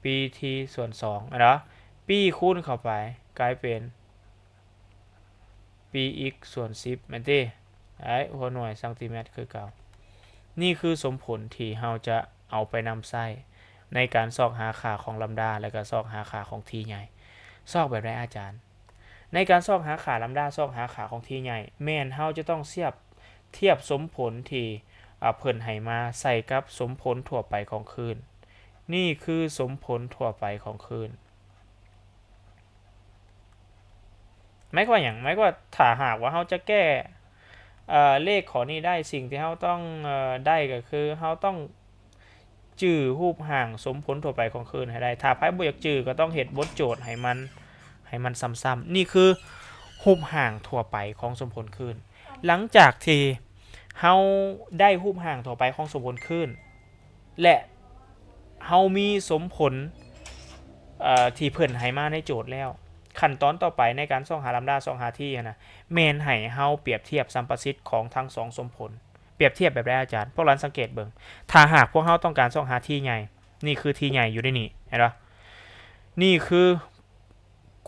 ປີທີສ່ວນສອງ ແມ່ນບໍ່? ປີຄູນເຂົ້າໄປກາຍເປັນປີອິກສ່ວນສິບ ແມ່ນຕິ? ໄດ້ຫົວໜ່ວຍຊັງຕີແມັດຄືເກົ່າ. ນີ້ຄືສົມຜົນທີ່ເຮົາຈະເອົາໄປນຳໃຊ້ໃນການຊອກຫາຄ່າຂອງລຳດາ ແລະກະຊອກຫາຄ່າຂອງທີໃຫຍ່. ຊອກແບບໃດອາຈານ? ໃນການຊອກຫາຄ່າລຳດາ ຊອກຫາຄ່າຂອງທີໃຫຍ່ ແມ່ນເຮົາຈະຕ້ອງທຽບ ທຽບສົມຜົນທີ່ ອາ ເພິ່ນໃຫ້ມາໃສ່ກັບສົມຜົນທົ່ວໄປຂອງຄື້ນ. ນີ້ຄືສົມຜົນທົ່ວໄປຂອງຄື້ນ. ໝາຍຄວາມວ່າຫຍັງ? ໝາຍຄວາມວ່າຖ້າຫາກວ່າເຮົາຈະແກ້ ເອີ ເລກຂໍ້ນີ້ໄດ້ ສິ່ງທີ່ເຮົາຕ້ອງ ເອີ ໄດ້ກໍຄືເຮົາຕ້ອງ ຈື່ຮູບຮ່າງສົມຜົນທົ່ວໄປຂອງຄື້ນໃຫ້ໄດ້. ຖ້າໃຜບໍ່ຢາກຈື່ກໍຕ້ອງເຮັດບົດໂຈດໃຫ້ມັນ ໃຫ້ມັນຊ້ຳໆ. ນີ້ຄືຮູບຮ່າງທົ່ວໄປຂອງສົມຜົນຄື້ນ. ຫຼັງຈາກທີ່ເຮົາໄດ້ຮູບຮ່າງທົ່ວໄປຂອງສົມຜົນຄື້ນ ແລະ ເຮົາມີສົມຜົນ ເອີ ທີ່ເພິ່ນໃຫ້ມາໃນໂຈດແລ້ວ, ຂັ້ນຕອນຕໍ່ໄປໃນການຊອກຫາລຳດາ ຊອກຫາທີຫັ້ນນະ ແມ່ນໃຫ້ເຮົາປຽບທຽບສຳປະສິດຂອງທັງສອງສົມຜົນ. ປຽບທຽບແບບໃດອາຈານ? ພວກຫຼານສັງເກດເບິ່ງ. ຖ້າຫາກພວກເຮົາຕ້ອງການຊອກຫາທີໃຫຍ່, ນີ້ຄືທີໃຫຍ່ຢູ່ໃນນີ້, ເຫັນບໍ່? ນີ້ຄື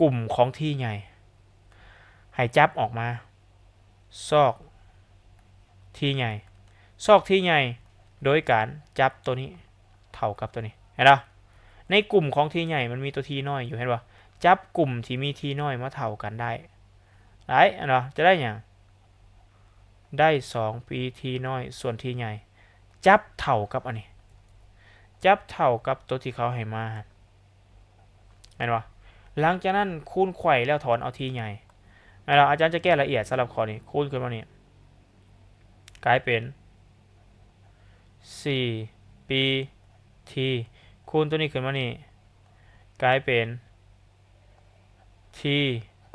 ກຸ່ມຂອງທີໃຫຍ່. ໃຫ້ຈັບອອກມາ, ຊອກທີໃຫຍ່, ຊອກທີໃຫຍ່ໂດຍການຈັບໂຕນີ້ເທົ່າກັບໂຕນີ້, ເຫັນບໍ່? ໃນກຸ່ມຂອງທີໃຫຍ່ມັນມີໂຕທີນ້ອຍຢູ່, ເຫັນບໍ່? ຈັບກຸ່ມທີ່ມີທີນ້ອຍມາເທົ່າກັນໄດ້, ໄດ້, ເຫັນບໍ່? ຈະໄດ້ຫຍັງ? ໄດ້ສອງປີທີນ້ອຍສ່ວນທີໃຫຍ່ ຈັບເທົ່າກັບອັນນີ້ ຈັບເທົ່າກັບໂຕທີ່ເຂົາໃຫ້ມາ ແມ່ນບໍ່? ຫຼັງຈາກນັ້ນຄູນໄຂວ້ແລ້ວຖອນເອົາທີໃຫຍ່ ແມ່ນບໍ່? ອາຈານຈະແກ້ລະອຽດສຳລັບຂໍ້ນີ້ ຄູນຂຶ້ນມານີ້ ກາຍເປັນສີ່ປີທີ ຄູນໂຕນີ້ຂຶ້ນມານີ້ ກາຍເປັນ ທີ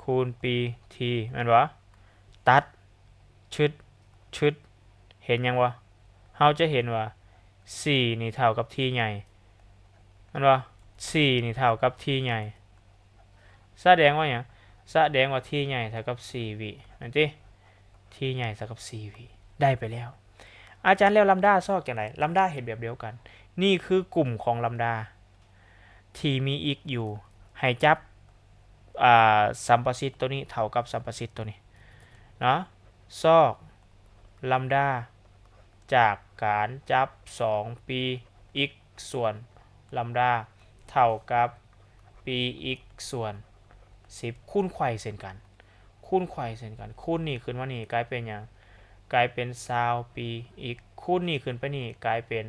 ຄູນປີທີ ແມ່ນບໍ່? ຕັດ ຊຶດ ຊຶດ ເຫັນຫຍັງບໍ່? ເຮົາຈະເຫັນວ່າສີ່ນີ້ເທົ່າກັບທີໃຫຍ່ ແມ່ນບໍ່? ສີ່ນີ້ເທົ່າກັບທີໃຫຍ່ ສະແດງວ່າຫຍັງ? ສະແດງວ່າທີໃຫຍ່ເທົ່າກັບສີ່ວິ ແມ່ນຕິ? ທີໃຫຍ່ເທົ່າກັບສີ່ວິ ໄດ້ໄປແລ້ວ. ອາຈານ ແລ້ວລຳດາຊອກຈັ່ງໃດ? ລຳດາເຮັດແບບດຽວກັນ. ນີ້ຄືກຸ່ມຂອງລຳດາທີ່ມີອິກຢູ່ ໃຫ້ຈັບ ອາ ສຳປະສິດໂຕນີ້ເທົ່າກັບສຳປະສິດໂຕນີ້ເນາະ. ຊອກລຳດາຈາກການຈັບສອງປີອິກສ່ວນລຳດາເທົ່າກັບປີອິກສ່ວນສິບ ຄູນໄຂວ້ເຊັ່ນກັນ. ຄູນໄຂວ້ເຊັ່ນກັນ ຄູນນີ້ຂຶ້ນມານີ້ກາຍເປັນຫຍັງ? ກາຍເປັນຊາວປີອິກ ຄູນນີ້ຂຶ້ນໄປນີ້ກາຍເປັນ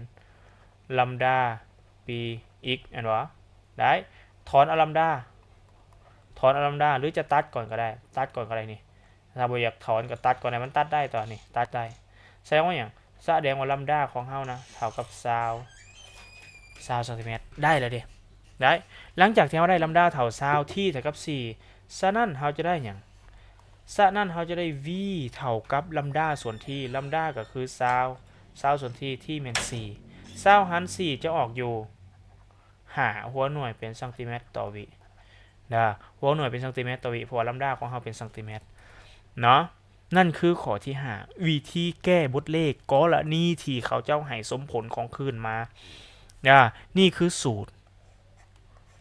ລຳດາປີອິກ ແມ່ນບໍ່? ໄດ້ ຖອນເອົາລຳດາ ຖອນເອົາລຳດາ ຫຼືຈະຕັດກ່ອນກໍໄດ້ ຕັດກ່ອນກໍໄດ້ນີ້ ຖ້າບໍ່ຢາກຖອນກໍຕັດກ່ອນໄດ້ ມັນຕັດໄດ້ຕົວະ ນີ້ຕັດໄດ້ ສະແດງວ່າຫຍັງ? ສະແດງວ່າລຳດາຂອງເຮົານະເທົ່າກັບຊາວ ຊາວຊັງຕີແມັດ ໄດ້ແລ້ວເດ້ ໄດ້. ຫຼັງຈາກທີ່ເຮົາໄດ້ລຳດາເທົ່າຊາວ ທີເທົ່າກັບສີ່ ສະນັ້ນເຮົາຈະໄດ້ຫຍັງ? ສະນັ້ນເຮົາຈະໄດ້ v ເທົ່າກັບລຳດາສ່ວນທີ ລຳດາກໍຄືຊາວ ຊາວສ່ວນທີ ທີແມ່ນສີ່ ຊາວຫານສີ່ຈະອອກຢູ່ຫ້າຫົວໜ່ວຍເປັນຊັງຕີແມັດຕໍ່ວິ ເດີ ຫົວໜ່ວຍເປັນຊັງຕີແມັດຕໍ່ວິ ເພາະວ່າລຳດາຂອງເຮົາເປັນຊັງຕີແມັດເນາະ. ນັ້ນຄືຂໍ້ທີຫ້າ ວິທີແກ້ບົດເລກກໍລະນີທີ່ເຂົາເຈົ້າໃຫ້ສົມຜົນຂອງຄື້ນມາ ອາ ນີ້ຄືສູດ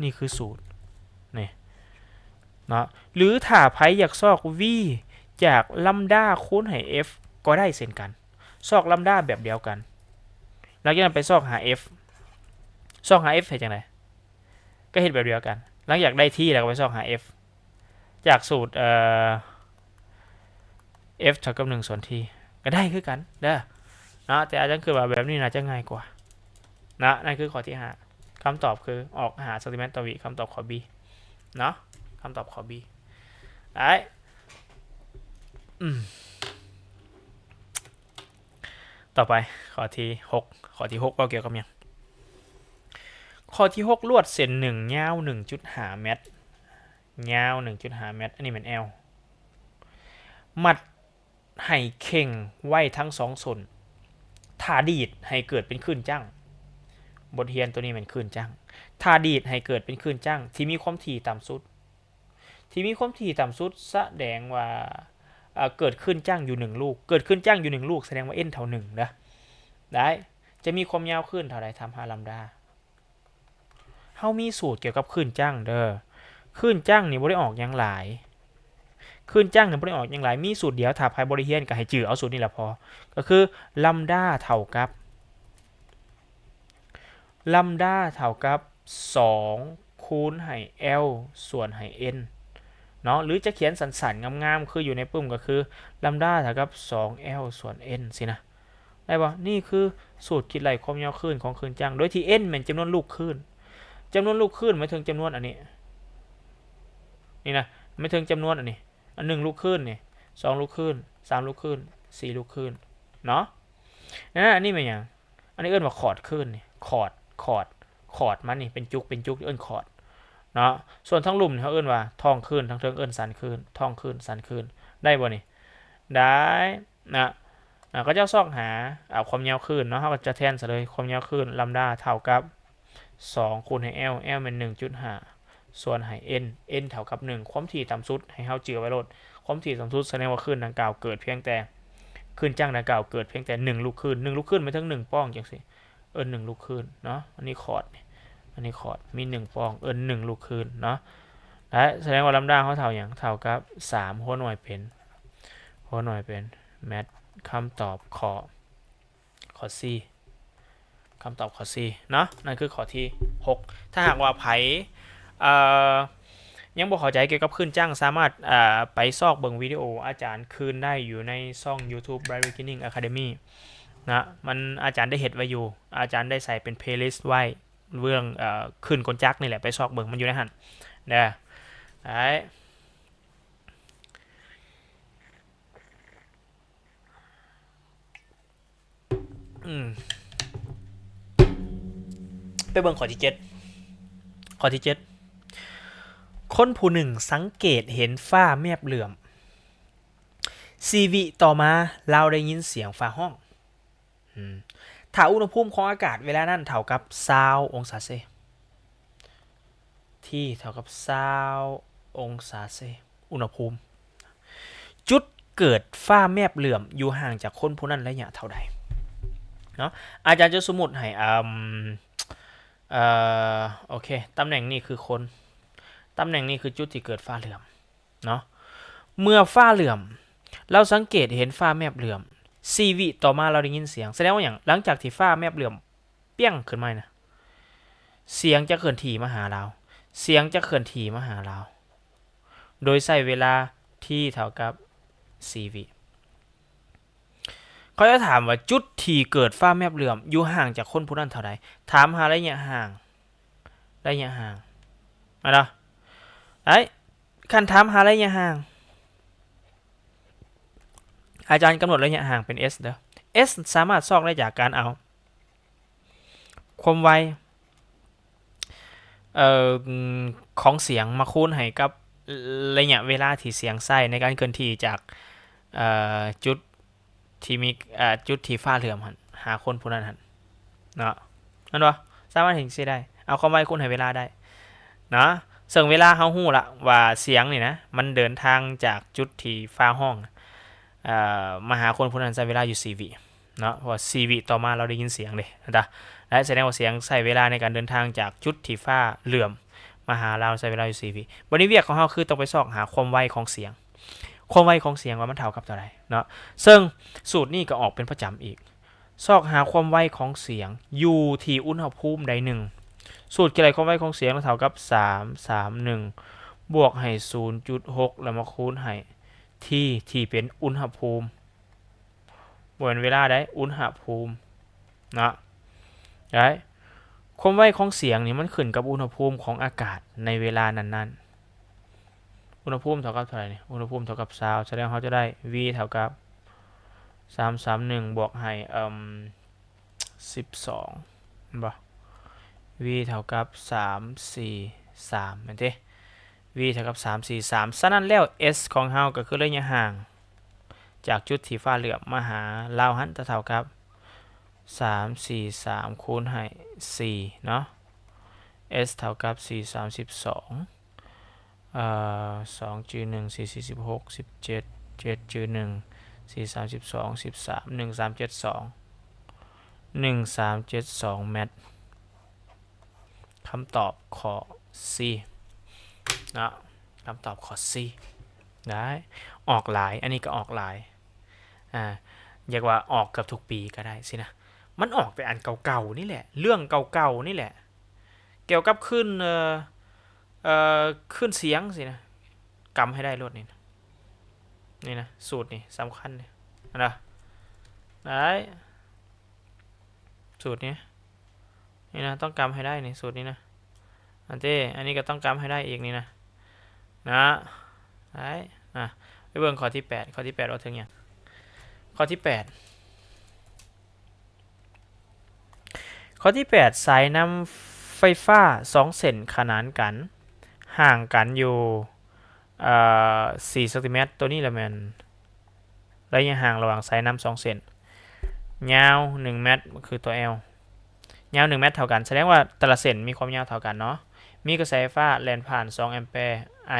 ນີ້ຄືສູດ ນີ້ເນາະ. ຫຼືຖ້າໃຜຢາກຊອກ v ຈາກລຳດາຄູນໃຫ້ f ກໍໄດ້ເຊັ່ນກັນ ຊອກລຳດາແບບດຽວກັນ ຫຼັງຈາກນັ້ນໄປຊອກຫາ f ຊອກຫາ f ເຮັດຈັ່ງໃດ? ກໍເຮັດແບບດຽວກັນ ຫຼັງຈາກໄດ້ t ແລ້ວກໍໄປຊອກຫາ f ຈາກສູດ ເອີ f ເທົ່າກັບໜຶ່ງສ່ວນ t ກໍໄດ້ຄືກັນເດີເນາະ ແຕ່ອາຈານຄິດວ່າແບບນີ້ໜ້າຈະງ່າຍກວ່າເນາະ. ນັ້ນຄືຂໍ້ທີຫ້າ ຄຳຕອບຄືອອກຫ້າຊັງຕີແມັດຕໍ່ວິ ຄຳຕອບຂໍ້ b ເນາະ ຄຳຕອບຂໍ້ b ໄດ້ ອືມ ຕໍ່ໄປຂໍ້ທີຫົກ ຂໍ້ທີຫົກເວົ້າກ່ຽວກັບຫຍັງ? ຂໍ້ທີຫົກ ລວດເສັ້ນໜຶ່ງຍາວໜຶ່ງຈຸດຫ້າແມັດ ຍາວໜຶ່ງຈຸດຫ້າແມັດ ອັນນີ້ແມ່ນ L ມັດໃຫ້ເຄັ່ງໄວ້ທັງສອງສົ້ນ ຖ້າດີດໃຫ້ເກີດເປັນຄື້ນຈັ້ງ ບົດຮຽນໂຕນີ້ແມ່ນຄື້ນຈັ້ງ ຖ້າດີດໃຫ້ເກີດເປັນຄື້ນຈັ້ງທີ່ມີຄວາມຖີ່ຕ່ຳສຸດ ທີ່ມີຄວາມຖີ່ຕ່ຳສຸດ ສະແດງວ່າ ເອີ ເກີດຄື້ນຈັ້ງຢູ່ໜຶ່ງລູກ ເກີດຄື້ນຈັ້ງຢູ່ໜຶ່ງລູກ ສະແດງວ່າ n ເທົ່າໜຶ່ງເດີ ໄດ້ ຈະມີຄວາມຍາວຄື້ນເທົ່າໃດ? ຖາມຫາລຳດາ ເຮົາມີສູດກ່ຽວກັບຄື້ນຈັງເດີ. ຄື້ນຈັງນີ້ບໍ່ໄດ້ອອກຫຍັງຫຼາຍ. ຄື້ນຈັງນີ້ບໍ່ໄດ້ອອກຫຍັງຫຼາຍ, ມີສູດດຽວ, ຖ້າໃຜບໍ່ໄດ້ຮຽນກໍໃຫ້ຈື່ເອົາສູດນີ້ລະພໍ. ກໍຄືລຳດາເທົ່າກັບ ລຳດາເທົ່າກັບສອງຄູນໃຫ້ L ສ່ວນໃຫ້ N ເນາະ, ຫຼືຈະຂຽນສັ້ນໆ ງາມໆ ຄືຢູ່ໃນປຶ້ມ ກໍຄືລຳດາເທົ່າກັບສອງ L ສ່ວນ N ຊີ້ນະ. ໄດ້ບໍ່? ນີ້ຄືສູດຄິດໄລ່ຄວາມຍາວຄື້ນຂອງຄື້ນຈັງ ໂດຍທີ່ N ແມ່ນຈຳນວນລູກຄື້ນ. ຈຳນວນລູກຄື້ນໝາຍເຖິງຈຳນວນອັນນີ້ ນີ້ນະ, ໝາຍເຖິງຈຳນວນອັນນີ້ ອັນໜຶ່ງລູກຄື້ນນີ້, ສອງລູກຄື້ນ, ສາມລູກຄື້ນ, ສີ່ລູກຄື້ນເນາະ. ອາ ອັນນີ້ແມ່ນຫຍັງ? ອັນນີ້ເອີ້ນວ່າຂອດຄື້ນນີ້, ຂອດ, ຂອດ, ຂອດມັນນີ້ເປັນຈຸກ, ເປັນຈຸກເອີ້ນຂອດເນາະ. ສ່ວນທາງລຸ່ມນີ້ເຮົາເອີ້ນວ່າທ້ອງຄື້ນ, ທາງເທິງເອີ້ນສັນຄື້ນ, ທ້ອງຄື້ນ, ສັນຄື້ນ. ໄດ້ບໍ່ນີ້? ໄດ້ນະ. ອາ ເຂົາເຈົ້າຊອກຫາ ອາ ຄວາມຍາວຄື້ນເນາະ, ເຮົາກໍຈະແທນໃສ່ເລີຍ ຄວາມຍາວຄື້ນລຳດາເທົ່າກັບ ສອງຄູນໃຫ້ L, L ແມ່ນ ໜຶ່ງຈຸດຫ້າ ສ່ວນໃຫ້ N, N ເທົ່າກັບ ໜຶ່ງ. ຄວາມຖີ່ຕ່ຳສຸດໃຫ້ເຮົາຈື່ໄວ້ໂລດ, ຄວາມຖີ່ຕ່ຳສຸດສະແດງວ່າຄື້ນດັ່ງກ່າວເກີດພຽງແຕ່, ຄື້ນຈັງດັ່ງກ່າວເກີດພຽງແຕ່ໜຶ່ງລູກຄື້ນ, ໜຶ່ງລູກຄື້ນໝາຍເຖິງໜຶ່ງປອງຈັ່ງຊີ້, ເອີ້ນໜຶ່ງລູກຄື້ນເນາະ. ອັນນີ້ຄອດນີ້, ອັນນີ້ຄອດ ມີໜຶ່ງປອງ, ເອີ້ນໜຶ່ງລູກຄື້ນເນາະ. ແລະ ສະແດງວ່າລຳດາເຮົາເທົ່າຫຍັງ? ເທົ່າກັບສາມ ຫົວໜ່ວຍເປັນ, ຫົວໜ່ວຍເປັນ math. ຄຳຕອບຂໍ້ ຂໍ້ C, ຄຳຕອບຂໍ້ C ເນາະ. ນັ້ນຄືຂໍ້ທີຫົກ. ຖ້າຫາກວ່າໃຜ ເອີ ຍັງບໍ່ເຂົ້າໃຈກ່ຽວກັບຄື້ນຈັງ ສາມາດ ເອີ ໄປຊອກເບິ່ງວິດີໂອອາຈານຄືນໄດ້ຢູ່ໃນຊ່ອງ YouTube Bright Beginning Academy ນະ. ມັນ ອາຈານໄດ້ເຮັດໄວ້ຢູ່, ອາຈານໄດ້ໃສ່ເປັນ playlist ໄວ້ເລື່ອງ ເອີ ຄື້ນກົນຈັກນີ້ແຫຼະ, ໄປຊອກເບິ່ງ ມັນຢູ່ໃນຫັ້ນເດີ. ໄດ້ ອືມ ໄປເບິ່ງຂໍ້ທີເຈັດ, ຂໍ້ທີເຈັດ. ຄົນຜູ້ໜຶ່ງສັງເກດເຫັນຟ້າແມບເຫຼື້ອມ. ສີ່ວິຕໍ່ມາ ລາວໄດ້ຍິນສຽງຟ້າຮ້ອງ. ອືມ ຖ້າອຸນຫະພູມຂອງອາກາດເວລານັ້ນເທົ່າກັບຊາວອົງສາເຊ, T ເທົ່າກັບຊາວອົງສາເຊ ອຸນຫະພູມ, ຈຸດເກີດຟ້າແມບເຫຼື້ອມຢູ່ຫ່າງຈາກຄົນຜູ້ນັ້ນໄລຍະເທົ່າໃດເນາະ? ອາຈານຈະສົມມຸດໃຫ້ ເອີ່ມ ເອີ ໂອເຄ ຕຳແໜ່ງນີ້ຄືຄົນ, ຕຳແໜ່ງນີ້ຄືຈຸດທີ່ເກີດຟ້າເຫຼື້ອມ ເນາະ. ເມື່ອຟ້າເຫຼື້ອມ, ລາວສັງເກດເຫັນຟ້າແມບເຫຼື້ອມ. ສີ່ວິຕໍ່ມາລາວໄດ້ຍິນສຽງ. ສະແດງວ່າຫຍັງ? ຫຼັງຈາກທີ່ຟ້າແມບເຫຼື້ອມປ່ຽງຂຶ້ນມານະ, ສຽງຈະເຄື່ອນທີ່ມາຫາລາວ, ສຽງຈະເຄື່ອນທີ່ມາຫາລາວ ໂດຍໃຊ້ເວລາ T ເທົ່າກັບສີ່ວິ. ເຂົາຈະຖາມວ່າຈຸດທີ່ເກີດຟ້າແມບເຫຼື້ອມຢູ່ຫ່າງຈາກຄົນຜູ້ນັ້ນເທົ່າໃດ? ຖາມຫາໄລຍະຫ່າງ, ໄລຍະຫ່າງ ແມ່ນບໍ່? ໄດ້. ຄັນຖາມຫາໄລຍະຫ່າງ, ອາຈານກຳນົດໄລຍະຫ່າງເປັນ S ເດີ. S ສາມາດຊອກໄດ້ຈາກການເອົາຄວາມໄວ ເອີ ຂອງສຽງມາຄູນໃຫ້ກັບໄລຍະເວລາທີ່ສຽງໃຊ້ໃນການເຄື່ອນທີ່ຈາກ ເອີ ຈຸດທີ່ມີ ເອີ ຈຸດທີ່ຟ້າເຫຼື້ອມຫັ້ນ ຫາຄົນຜູ້ນັ້ນຫັ້ນເນາະ, ແມ່ນບໍ່? ສາມາດເຮັດຈັ່ງຊີ້ໄດ້, ເອົາຄວາມໄວຄູນໃຫ້ເວລາໄດ້ເນາະ. ເຊິ່ງເວລາເຮົາຮູ້ລະວ່າສຽງນີ້ນະ ມັນເດີນທາງຈາກຈຸດທີ່ຟ້າຮ້ອງ ເອີ ມາຫາຄົນຜູ້ນັ້ນໃຊ້ເວລາຢູ່ສີ່ວິ ເນາະ, ເພາະວ່າສີ່ວິຕໍ່ມາລາວໄດ້ຍິນສຽງເດ້ ເຫັນຕາ? ແລະ ສະແດງວ່າສຽງໃຊ້ເວລາໃນການເດີນທາງຈາກຈຸດທີ່ຟ້າເຫຼື້ອມມາຫາລາວໃຊ້ເວລາຢູ່ສີ່ວິ. ບັດນີ້ວຽກຂອງເຮົາຄືຕ້ອງໄປຊອກຫາຄວາມໄວຂອງສຽງ, ຄວາມໄວຂອງສຽງວ່າມັນເທົ່າກັບເທົ່າໃດເນາະ. ເຊິ່ງສູດນີ້ກໍອອກເປັນປະຈຳອີກ, ຊອກຫາຄວາມໄວຂອງສຽງຢູ່ທີ່ອຸນຫະພູມໃດໜຶ່ງ. ສູດຄິດໄລ່ຄວາມໄວຂອງສຽງເທົ່າກັບສາມສາມໜຶ່ງ ບວກໃຫ້ສູນຈຸດຫົກ ແລ້ວມາຄູນໃຫ້ T ທີ່ເປັນອຸນຫະພູມ. ບໍ່ແມ່ນເວລາໃດ໋ ອຸນຫະພູມເນາະ. ໄດ້ ຄວາມໄວຂອງສຽງນີ້ມັນຂຶ້ນກັບອຸນຫະພູມຂອງອາກາດໃນເວລານັ້ນໆ. ອຸນຫະພູມເທົ່າກັບເທົ່າໃດນີ້? ອຸນຫະພູມເທົ່າກັບຊາວ ສະແດງເຮົາຈະໄດ້ V ເທົ່າກັບສາມສາມໜຶ່ງ ບວກໃຫ້ ເອີ່ມ ສິບສອງ ແມ່ນບໍ່? V ເທົ່າກັບສາມສີ່ສາມ ແມ່ນຕິ? V ເທົ່າກັບສາມສີ່ສາມ. ສະນັ້ນແລ້ວ S ຂອງເຮົາກໍຄືໄລຍະຫ່າງຈາກຈຸດທີ່ຟ້າເຫຼື້ອມມາຫາລາວຫັ້ນ ຈະເທົ່າກັບສາມສີ່ສາມຄູນໃຫ້ສີ່ເນາະ, S ເທົ່າກັບສີ່ສາມສິບສອງ ເອີ ສອງຈື່ໜຶ່ງ ສີ່ສີ່ສິບຫົກ ສິບເຈັດ ເຈັດຈື່ໜຶ່ງ ສີ່ສາມສິບສອງ ສິບສາມ ໜຶ່ງສາມເຈັດສອງ ໜຶ່ງສາມເຈັດສອງແມັດ. ຄຳຕອບຂໍ້ C ເນາະ ຄຳຕອບຂໍ້ C ໄດ້ ອອກຫຼາຍ ອັນນີ້ກໍອອກຫຼາຍ ອາ ຢາກວ່າອອກເກືອບທຸກປີກໍໄດ້ຊີ້ນະ ມັນອອກແຕ່ອັນເກົ່າໆນີ້ແຫຼະ ເລື່ອງເກົ່າໆນີ້ແຫຼະ ກ່ຽວກັບຄື້ນ ເອີ ເອີ ຄື້ນສຽງຊີ້ນະ ກຳໃຫ້ໄດ້ໂລດນີ້ນະ ນີ້ນະ ສູດນີ້ສຳຄັນນີ້ ເຫັນບໍ່ ໄດ້ ສູດນີ້ ນີ້ນະ ຕ້ອງກຳໃຫ້ໄດ້ນີ້ ສູດນີ້ນະ ອັນເຕ້ ອັນນີ້ກໍຕ້ອງກຳໃຫ້ໄດ້ອີກນີ້ນະ ນະ ໄດ້ ນະ ໄປເບິ່ງຂໍ້ທີແປດ ຂໍ້ທີແປດເວົ້າເຖິງຫຍັງ? ຂໍ້ທີແປດ ຂໍ້ທີແປດ ສາຍນ້ຳໄຟຟ້າສອງເສັ້ນຂະໜານກັນ ຫ່າງກັນຢູ່ ເອີ ສີ່ຊັງຕີແມັດ ໂຕນີ້ລະແມ່ນໄລຍະຫ່າງລະຫວ່າງສາຍນ້ຳສອງເສັ້ນ ຍາວໜຶ່ງແມັດ ຄືຕົວ L ຍາວໜຶ່ງແມັດເທົ່າກັນ ສະແດງວ່າແຕ່ລະເສັ້ນມີຄວາມຍາວເທົ່າກັນເນາະ ມີກະແສໄຟຟ້າແລ່ນຜ່ານສອງແອມແປ